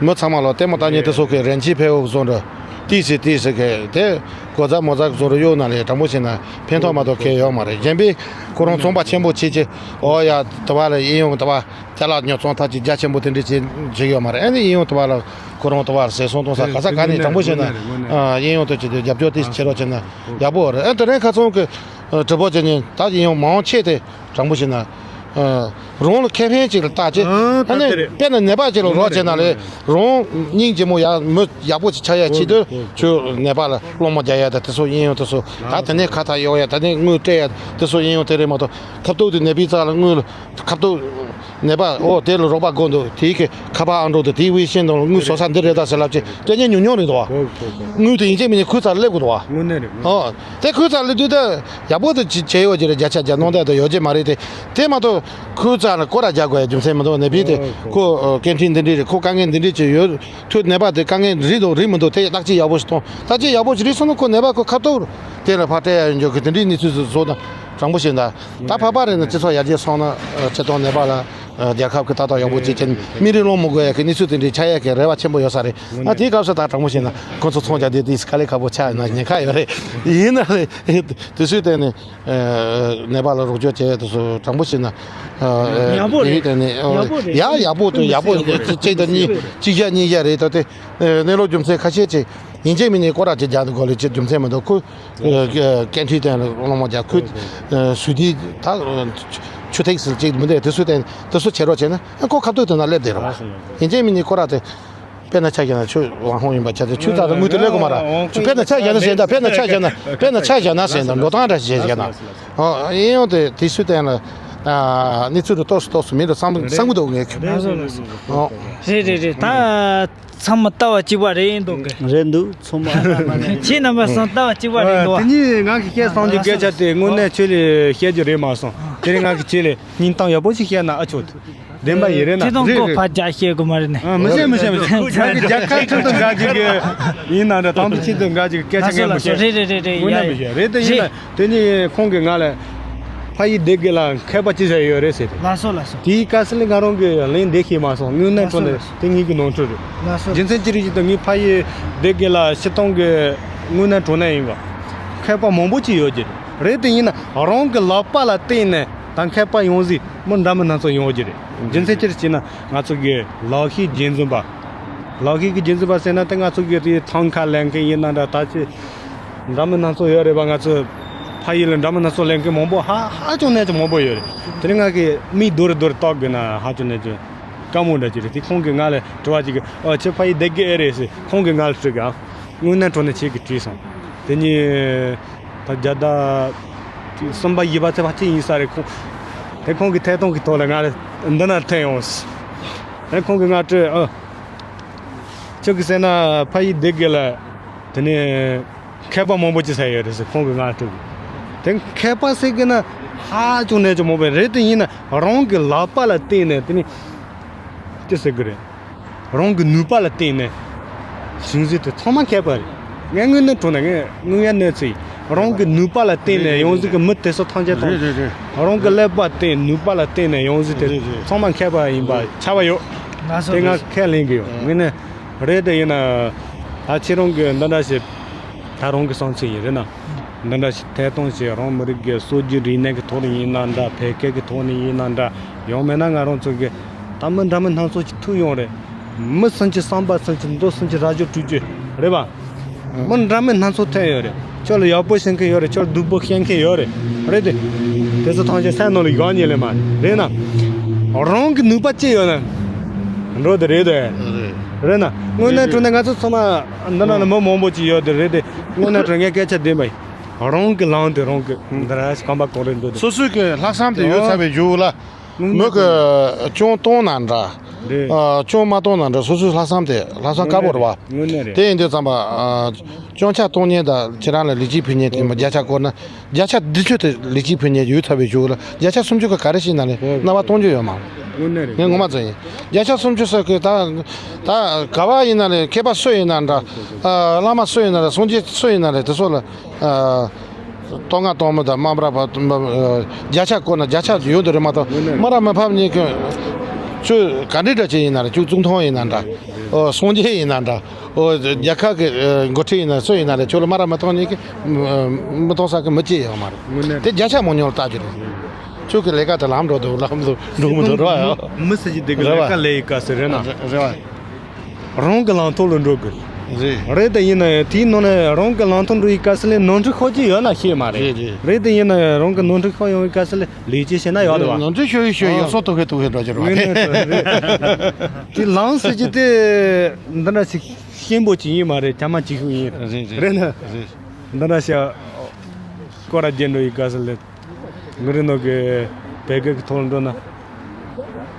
མི་ཚང་མ་ལ་ལྟད་མོ་ལྟ་མཁན་དེ་ཚོ་གི་རན་ཆེན་ཕལ་བོ་བཟོ་འདྲ། ཏིས་སི་ཏིས་སི་གི་དེ་གོ་ཚ་མོ་ཚ་བཟོ་འདྲ་གཡོག་ན་ལས་དྲང་པོ་བྱས་ན་ཕན་ཐོགས་མ་གཏོགས་གལ་ཡོད་མ་རེད། གཞན་པའི་ཁོ་རང་ཚོང་པ་ཆེན་པོ་བྱེད་ཀྱི། ཨོ་ཡ་དུ་བ་ལ་ཨེ་ཡོང་དུ་བ་ཅ་ལག་ཉོ་ཚོང་ཐག་ཅིག་རྒྱ་ཆེན་པོ་དེ་འདྲས་བྱེད་བྱེད་ཡོད་མ་རེད། ཨ་ནི་ཨེ་ཡོང་དུ་བ་ལ་ཁོ་རང་དུ་བ་ཟས་སོང་གཏོང་ས་ག་ས་ག་ནས་དྲང་པོ་བྱས་ན་ཨེ་ཡོང་དུ་བྱེད་དུས་རྒྱབ་སྐྱོར་དེ་བྱེད་རོགས་བྱས་ན་ཡག་པོ་རེད། ཨ་དེ་རིང་ཁ་ཚོང་གི་གྲུ་པོ་བྱེད་ཉིན་ད་ཨེ་ཡོང་མང་ཆེ་དེ། དྲང་པོ་བྱས་ན། ཨ། རང་ལ་ཁེ་ཕན་ཅིག་ལ་བལྟ་ཅེས། ཨ། ཨ་ནི་ད་དེ་རེད། དཔེར་ན་ནད་པ་ཅིག་ལ་རོགས་བྱས་ན་ལས་རང་སྙིང་རྗེ་མོ་ཡག་མི་ཡག་པོ་ཅིག་ཆགས་ཡ་ཆེད་དུ་ཁྱོད་ནད་པ་ལ་སློང་མོ་རྒྱག་ཡ་ད་དེ་ཚོ་གཡས་གཡོན་དེ་ཚོ་ད་དེ་ནས་ཁ་ཐག་གཡོག་ཡ་ད་ནས་དངུལ་སྤྲད་ཡ་དེ་ཚོ་གཡས་གཡོན་དེ་རེད་མ་གཏོགས་ཁ་ཐུག་དེ་ནད་པའི་རྩ་ལ་དངུལ་ཁ་ཐུག་ནད་པ་ཨོ་དེ་ལ་རོགས་པ་དགོས་འདུག་དེའི་གི་ཁ་པར་ཨང་གྲངས་དེ་དེའི་ཝེ་ཤིན་དང་དངུལ་བཟོ་ས་འདི་རེད་ད་ཟེར་ལབ་ཅེས་སྐད་ཆ་ཉུང་ཉུང་རེད་འདུག་བ། དངུལ་དེ་ཡིན་གཅིག་མིན་གཅིག་ཁོའི་རྩ་ལ་སླེབས་དགོས་འདུག་བ། དངོས་གནས་རེད། ཨོ། དེ་ཁོའི་རྩ་ལ་དུས་ད་ཡག་པོ་དུ་ཅི་བྱས་ཡོད་ཀྱི་རེད། བརྒྱ་ཆ་བརྒྱ་གནང་བསྡད་དུ་ཡོད་ཀྱི་མ་རེད་དེ། དེ་མ་གཏོགས་ཁོའི་རྩ་ལ་སྐོར་ར་རྒྱག་དགོས་ཡ་རྒྱུ་མཚན་མི་འདུག་ནད་པའི་དེ་ཨོ་ཁོ་ཁོ་ཨ་སྐད་འཕྲིན་འདི་འདྲས་རེད། ཁོ་དཀའ་ངལ་འདི་འདྲས་ཅིག་ཡོད་དུས་ནད་པ་དེ་དཀའ་ངལ་རིག་འདུག་རིག་མི་འདུག་དེ་བརྟག་དཔྱད་ཡག་པོ་ཞིག་གཏོང་། བརྟག་དཔྱད་ཡག་པོ་ཞིག་རིག་སོང་ན་ཁོ་ནད་པ་ཁོ་ཁ་ཐུག་དེ་ལ་ཕར་སྤྲད་ཡ་ཡོང་རྒྱུ་གི་དེ་འདྲའི་གནས་ཚུལ་ཞིག་བཟོ་དང་དྲང་པོ་བྱས་ན་ད་ཕར་པ་རེད་ན་སྤྱི་ཚོགས་ཡར་རྒྱས་སོང་ན་ཨ་སྤྱིར་བཏང་ནད་པ་ལ་ཨ་རྒྱལ་ཁབ་ཀྱི་ལྟ་རྟོག་ཡག་པོ་བྱེད་ཀྱིན་མི་རིགས་སློང་མི་དགོས་ཡ་གི་གནས་ཚུལ་དེ་འདྲའི་ཆགས་ཡ་གི་རེ་བ་ཆེན་པོ་ཡོད་ས་རེད། ཨ་དེའི་སྐབས་སུ་ད་དྲང་པོ་བྱས་ན་ཁོ་ཚོ་ཚོང་རྒྱག་དུས་དེ་དཀའ་ལས་ཁག་པོ་ཆགས་ཡོད་ན་ཉེན་ཁ་ཡོད་རེད། ཡིན་ན་ལས་དེ་ཚོའི་སྟེང་ནས། ཨ་ནད་པ་ལ་རོགས་སྐྱོར་བྱས་དེ་ཚོ་དྲང་པོ་བྱས་ན། ཨ་ཡག་པོ་རེད། དེའི་སྟེང་ནས་ཨ་ཡག་པོ་རེད། ཡ་ཡག་པོ་དང་ཡག་པོ་ཡག་པོ་རེད། གཅིག་དང་གཉིས་གཅིག་བཞག་གཉིས་བཞག་རེད། ད་དེ་ཨ་གནས་ལུགས་རྒྱུ་མཚན་ཁ་ཤས་ཅིག་ཡིན་གཅིག་མིན་གཅིག་སྐོར་ར་ཅིག་རྒྱག་འདུག་གོ་ལེ་ཅིག་རྒྱུ་མཚན་མི་འདུག་ཁོ་ཨ་སྐད་འཕྲིན་སྟེང་ལ་སློང་མོ་རྒྱག་ཁོས་ཨ་སུས་དེ་ད་ཨ་ཆུ་ཐིགས་སུ་ཅིག་མི་འདུག་དེ་ཚོའི་སྟེང་དེ་ཚོ་བྱེད་རོགས་བྱས་ན་ཨ་ཁོ་ཁ་ཐུག་དེ་ན་སླེབས་བསྡད་རོགས་ཡིན་གཅིག་མིན་གཅིག་སྐོར་ར་དེ། དཔེར་ན་ཆ་བཞག་ན་ཁྱོད་ཝང་ཧོང་ཡིན་པ་ཆ་ཚེ་ཁྱོད་རྩ་དང་དངུལ་དེ་ལེན་དགོས་མ་ར། ཁྱོད་དཔེར་ན་ཆ་བཞག་ན་ཟེར་ད། དཔེར་ན་ཆ་བཞག་ན་དཔེར་ན་ཆ་བཞག་ན་ཟེར་ད། འགྲོ་སྟངས་འདྲ་ཞིག་བྱས་ན། ཨོ་ཨེ་ཡོང་དེ་དེ་ཚོའི་སྟེང་ལ་ཨ་གནས་ཚུལ་རུ་ཏོག་སུ་ཏོག་སུ་མི་འདུག་བསམ་བསམ་གི་འདུག་ངས། ལགས་སོ་ལགས་སོ། ཨོ། རེད་རེད་རེད། ད་ཚང་མ་ལྟ་བ་གཅིག་པ་རེད་འདུག་གི། རེད་འདུག་ཚང་མ་ཨ་མ་ནས། ཁྱེད་རྣམ་པ་ཚང་ལྟ་བ་གཅིག་པ་རེད་འདུག་བ། དེ་ནས་ང་གི་བཤད་བསམ་རྒྱུ་སྐད་ཆ་དེ་དངོས་གནས་ཆོས་ལས་བཤད་རྒྱུ་རེད་མ་སོང་། དེ་རིང་ང་གི་ཆོས་ལས་སྙིང་གཏམ་ཡག་པོ་ཞིག་བཤད་ན་ཨ་ཆོག་དེ། བདེན་པ་ཡིན་རེད་ན། ཁྱེད་རང་ཁོ་ཕར་རྒྱག་ཤེས་དགོས་མ་རེད་ནས། ཨ་མི་ཤེས་མི་ཤེས་མི་ཤེས། ང་གི་རྒྱལ་ཁ་ཁྲིམས་དང་འགལ་གྱི་གི་ཡིན་ན་འདྲ། དམ་པའི་ཆོས་དང་འགལ་གྱི་སྐད་ཆ་ངས་མི་བཤད། རེད་རེད་རེད་རེད། དངོས་གནས་མི་བཤད། རེད་དེ་ཡིན་ན་དེ་ནི་ཁོང་གིས་ང་ལ་ཕ་ཡུལ་སྡེ་དགེ་ལ་མཁས་པ་ཅི་ཟེར་ཡོད་རེད་ཟེར་ཏེ། ལགས་སོ་ལགས་སོ། དེའི་སྐབས་སུ་ལ་ང་རང་གི་ལན་འདེབས་ཤེས་མ་སོང་། དངོས་གནས་དྲང་གནས་དེ་ངེད་ཀྱི་ནོར་འཁྲུལ་རེད། ལགས་སོ། རྒྱུ་མཚན་ཅི་རེད་ཅེ་ན་ངའི་ཕ་ཡུལ་སྡེ་དགེ་ལ་སྤྱིར་བཏང་གི་དངོས་གནས་དྲང་གནས་ཡིན་པ་མཁས་པ་མང་པོ་ཅིག་ཡོད་ཀྱི་རེད། རེད་དེ་ཡིན་ན་རང་གི་ལག་པ་ལ་བརྟེན་ནས་ད་མཁས་པ་ཡོང་ཟིག་མི་འདྲ་མི་སྣ་ཚོགས་ཡོང་གི་རེད། རྒྱུ་མཚན་ཅི་རེད་ཅེ་ན་ང་ཚོ་གི་ལག་ཤེས་རྗེས་འཛིན་པ། ལག་ཤེས་ཀྱི་རྗེས་འཛིན་པ་ཟེར་ན་དེ་ང་ཚོ་གི་དེ་ཐང་ཁ་ལེན་མཁན་ཡིན་ན་འདྲ། ད་ཅི་འདྲ་མི་སྣ་ཚོགས་ཡོད་རེད་པ། ང་ཚོ་ཕ་ཡུལ་ལ་འདྲ་མི་སྣ་ཚོགས་ལེན་མཁན་མང་པོ་ཧ་ཧ་ཅང་གནད་ཅིག་མང་པོ་ཡོད་རེད། དེ་རིང་ང་གི་མིག་རྡོ་རུ་རྡོ་རུ་བཏགས་དགོས་ན་ཧ་ཅང་གནད་ཅིག་དཀའ་མོ་འདྲ་ཅིག་རེད། དེ་ཁོང་གིས་ང་ལ་དྲི་བ་ཅིག་གི་ཨ་ཁྱེད་ཕ་ཡུལ་སྡེ་དགེ་ཨེ་རེད་ཟེར་ཁོང་གིས་ང་ལ་དྲིས་གི་ཨ། དངོས་གནས་དྲང་གནས་ཁྱེད་ཀྱིས་དྲིས་སོང་། དེ་ནས་ད་རྒྱ་ཟླ་གསུམ་པ་བཞི་པ་ཚེས་པ་གཅིག་ཡིན་ས་རེད། ཁོང་དེ་ཁོང་གི་ཐད་གཏོང་གི་ཐོག་ལ་ང་ལ་འདི་ན་ཐོན་ཡོང་། དེ་ཁོང་གིས་ང་དྲིས་ཨ། ཁྱོད་ཀྱིས་ཟེར་ན་ཕ་ཡུལ་སྡེ་དགེ་ལ་དེ་ནས་མཁས་པ་མང་པོ་ཅིག་ཟེར་ཡོད་རེད་ཟེར་ཁོང་གིས་ང་དྲིས་གི། དེ་མཁས་པ་ཟེར་གི་ན་ཧ་ཅང་གནད་ཅིག་མང་པོ་རེད། དེ་ཡིན་ན་རང་གི་ལག་པ་ལ་བརྟེན་ནས་དེ་ནས་ཅི་ཟེར་གི་རེད། རང་གི་ནུས་པ་ལ་བརྟེན་ནས་བྱུང་ཟིག་དེ་ཚང་མ་མཁས་པ་རེད། ངས་དངོས་གནས་དྲང་གནས་ངས་དངོས་ཡ་གནས་ཚུལ་ཡིན། རང་གི་ནུས་པ་ལ་བརྟེན་ནས་ཡོང་ཟིག་གི་མི་དེ་ཚོ་ཐམས་ཅད་དང་། རེད་རེད་རེད། རང་གི་ཀླད་པ་བརྟེན་ནུས་པ་ལ་བརྟེན་ནས་ཡོང་ཟིག་དེ་རེད་རེད། ཚང་མ་མཁས་པ་ཡིན་པ་ཆགས་པ་ཡོད། ལགས་སོ་དེ་ང་ལགས་སོ། ཁས་ལེན་གི་ཡོད། ངས་ནས་རེད་དེ་ཡིན་ན་ད་ཁྱེད་རང་གི་འདི་འདྲ་ཞིག་ད་རང་གི་བསམ་ཚུལ་ཡིན་རེད་ན། འདི་འདྲ་ཞིག་ཐད་གཏོང་བྱས་རང་མི་རིགས་ཀྱི་སྲོལ་རྒྱུན་རིག་གནས་ཀྱི་ཐོག་ནས་ཡིན་ན་འདྲ། ཕལ་སྐད་ཀྱི་ཐོག་ནས་ཡིན་ན་འདྲ། ཡང་མིན་ན་ང་རང་ཚོ་གི་ད་མི་འདྲ་མི་སྣ་ཚོགས་ཀྱི་ཐུག་ཡོང་རེད། མི་སུམ་ཅུ་བསམ་པ་སུམ་ཅུ་མདོ་སུམ་ཅུ་ར་ཅོ་དྲུག་ཅུ་རེད་པ། མི་འདྲ་མི་སྣ་ཚོགས་ཐོན་ཡོད་རེད། ཁྱོད་ལ་ཡག་པོ་བཤད་མཁན་ཡོད་རེད། ཁྱོད་ལ་སྡུག་པོ་བཤད་མཁན་ཡོད་རེད། རེད་དེ། དེ་ཚོ་ཐམས་ཅད་སེམས་ནང་ལ་བཞག་ཉན་ལེ་མ་རེད་ན། རང་གི་ནུས་པ་ཅི་ཡོད་ན། འགྲོ་དེ་རེད་དེ། རེད་ན་དངོས་གནས་དྲང་གནས་ང་ཚོ་ཚང་མ་འདི་ན་ལ་མི་མང་པོ་ཅིག་ཡོད་དེ་རེད་དེ། དངོས་གནས་དྲང་གནས་སྐད་ཆ་བདེན་པ་ཡིན། རང་གི་ལམ་དེ་རང་གི་འདི་ར་ཞིག་གོམ་པ་གང་རེད་འགྲོ་དེ། སོ་སོའི་གི་ལྷག་བསམ་དེ་ཡོད་ཚར་བའི་རྒྱུ་ལ། མོས་གི་སྐྱོན་གཏོང་ན་འདྲ། རེད། ཨ། སྐྱོན་མ་གཏོང་ན་འདྲ། སོ་སོའི་ལྷག་བསམ་དེ་ལྷག་བསམ་དཀར་པོ་རེད་བ། དངོས་གནས་རེད། དེ་ཡིན་དུས་ཙམ་པ། ཨ། སྐྱོན་ཆ་གཏོང་མཁན་དང་ཁྱེད་རང་ལ་ལེགས་སྐྱེས་ཕུལ་མཁན་དེ་མོ་བརྒྱ་ཆ་བསྐོར་ན། བརྒྱ་ཆ་བདུན་ཅུ་དེ་ལེགས་སྐྱེས་ཕུལ་མཁན་ཡོད་ཚར་བའི་གཞུག་ལ་བརྒྱ་ཆ་སུམ་ཅུ་གི་ག་རེ་བྱས་ན་ལས་རྣ་བ་གཏོང་རྒྱུ་ཡོད་མ་རེད། དངོས་གནས་རེད། ངས་ངོ་མ་ཚོ་ཡིན། བརྒྱ་ཆ་སུམ་ཅུ་ཟེར་གི་ད། ད་ག་བ་ཡིན་ན་ལས་མཁས་པ་སུ་ཡིན་ན་འདྲ། ཨ། བླ་མ་སུ་ཡིན་ན་འདྲ། སངས་རྒྱས་སུ་ཡིན་ན་ལས་དེ་ཚོ་ལ། ཨ། བསྟོད་བསྔགས་གཏོང་མི་དང་སྨད་པ་བརྒྱ་ཆ་བསྐོར་ན་བརྒྱ་ཆ་ཡོད་འདི་རེད་མ་གཏོགས། དངོས་གནས་རེད། སྨ་ར་མི་ཕམ་གཉིས་ཀྱི་ཁྱོད་ག་འདྲའི་འདྲ་ཅིག་ཡིན་ན་རེད། ཁྱོད་ཙུང་ཐུང་ཡིན་ན་འདྲ། ཨོ། སངས་རྒྱས་ཡིན་ན་འདྲ། ཨོ། རྒྱལ་ཁབ་ཀྱི་འགོ་ཁྲིད་ཡིན་ན་སུ་ཡིན་ན་རེད། ཁྱོད་ལ་སྨ་ར་མི་གཏོང་མཁན་གྱི་མི་གཏོང་ས་གི་མི་གཅིག་ཡོད་མ་རེད། དངོས་གནས་རེད། དེ་བརྒྱ་ཆ་མང་ཉུང་ལ་བལྟ་རྒྱུ་རེད། ཁྱོད་ཀྱི་ལས་ཀ་དེ་ལམ་འགྲོ་འདུག་ལམ་འགྲོ་འགྲོ་མི་འགྲོ་རེད་བ། མི་སུ་ཞིག་དེ་གི་རེད་བ། ལས་ཀ་ལས་ཡི་ག་ཟེར་རེད་ན། རེད་བ། རང་གི་ལམ་ཐོག་ལ་འགྲོ་དགོས། རེད། རེད་དེ་ཡིན་ན་ཡང་དེའི་ནང་ནས་རང་གི་ལམ་ཐོག་འགྲོ་ཡི་ག་ཟེར་ལས་ནོར་འཁྲུལ་ཤོར་གྱི་ཡོད་ན་ཤེས་མ་རེད། རེད་རེད། རེད་དེ་ཡིན་ན་ཡང་རང་གི་ནོར་འཁྲུལ་ཤོར་ཡོང་ཡི་ག་ཟེར་ལས་ལེགས་བཅོས་བྱས་ན་ཡག་རེད་བ། ནོར་འཁྲུལ་ཤོར་ཡི་ཤོར་ཡི། ཨ། སོ་ཐུག་གི་ཐུག་གི་འགྲོ་རྒྱུ་རེད་བ། དེ་ལམ་ཟེར་གྱི་དེ་འདི་འདྲ་ཞིག་ཤེས་པོ་ཅིག་ཡིན་མ་རེད། ཇ་མ་ཅིག་ཤུགས་ཡིན། རེད་རེད་རེད་ན། རེད། འདི་འདྲ་ཞིག་སྐོར་ར་རྒྱན་འགྲོ་ཡི་ག་ཟེར་ལས། གུ་རི་ནོ་གི་བེ་གེ་གི་ཐོག་འགྲོ་ན།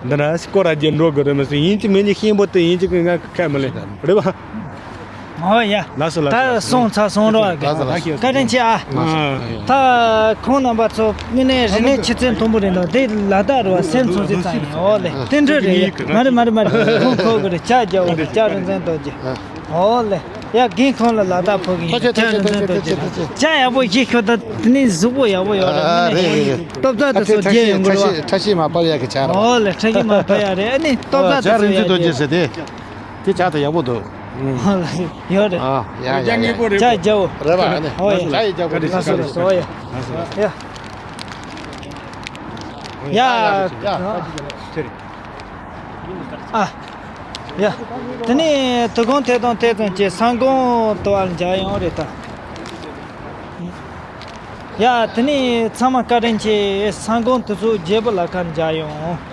འདི་ན་སྐོར་ར་རྒྱན་འགྲོ་དགོས་རེད་མི་སྲིད། ཡིན་གཅིག་མིན་གཅིག་ཤེས་པོ་དེ་ཡིན་གཅིག་གི་ང་ཁས་མི་ལེན་རེད་བ། ཨོ་ཡ། ལགས་སོ་ལགས་ད་སོ། སོང་ཚར་སོང་རོགས། ལགས་སོ་ལགས་སོ། བཀའ་དྲིན་ཆེ་ཨ། ཨ། ད་ཁོང་རྣམ་པ་ཚོ་དངོས་གནས་རིག་གནས་ཆུ་ཚད་མཐོན་པོ་རེད་འདུག་དེ་ལ་དྭགས་རེད་བ། སེམས་ཚོང་ཟིག་ཚང་ཡིན། ཨོ་ལེ། རྟེན་འབྲེལ་རེད། མ་རེད་མ་རེད་མ་རེད། ཁོང་ཁོ་གི་རེད། ཇ་རྒྱག་འོ་རེད། ཇ་རིན་ཆེན་རྡོ་རྗེ། ཨོ་ལེ། ཡ་རྒན་ཁོང་ལ་ལ་དྭགས་ཕོ་གི་ཐུགས་རྗེ་ཆེ། ཇ་རིན་ཆེན་རྡོ་རྗེ། ཇ་ཡག་པོ་ཞིག་ཤོད་ད། དེ་ནས་གཟུགས་པོ་ཡག་པོ་ཡོད་རེད། ཨ་རེད་རེད་རེད། སྟོབས་རྩལ་དེ་ཚོ་རྒྱས་ཡོང་གི་རེད་བ། ཁྲ་ཤིས་མ་པར་ཡག་གི་ཆ་རེད། ཨོ་ལེ། ཁྲ་ཤིས་མ་པར་ཡག་རེད། ཨ་ནི་སྟོབས་རྩལ་དེ་ཚོ་ཡག་རྒྱས། ཇ་རིན་ཆེན་རྡོ་རྗེ་ཟེར་དེ། དེ་ཇ་དེ་ཡག་པོ་འདུག་ཨོ་ལེ། ཡོད་རེད། ཨ་ཡ་ཡ་ཡ། ཇ་རྒྱག་འོ། རེད་བ། ཨ་ནི་ཨོ་ཡ། ཇ་ཡི་ཇ་པོ་རེད། ལགས་སོ་ལགས་སོ། ཨོ་ཡ། ཡ། ཡ། ཡ། ཨ། ཡ། དེ་ནས་དོ་དགོང་ཐད་གཏོང་ཐད་གཏོང་བྱས་ས་འགོང་དུ་བར་མཇལ་ཡོང་རེད་ད། ཡ། དེ་ནས་ཚང་མ་བཀའ་དྲིན་ཆེ། ས་འགོང་དུ་ཚོ་རྒྱལ་པོ་ལ་ཁར་མཇལ་ཡོང་།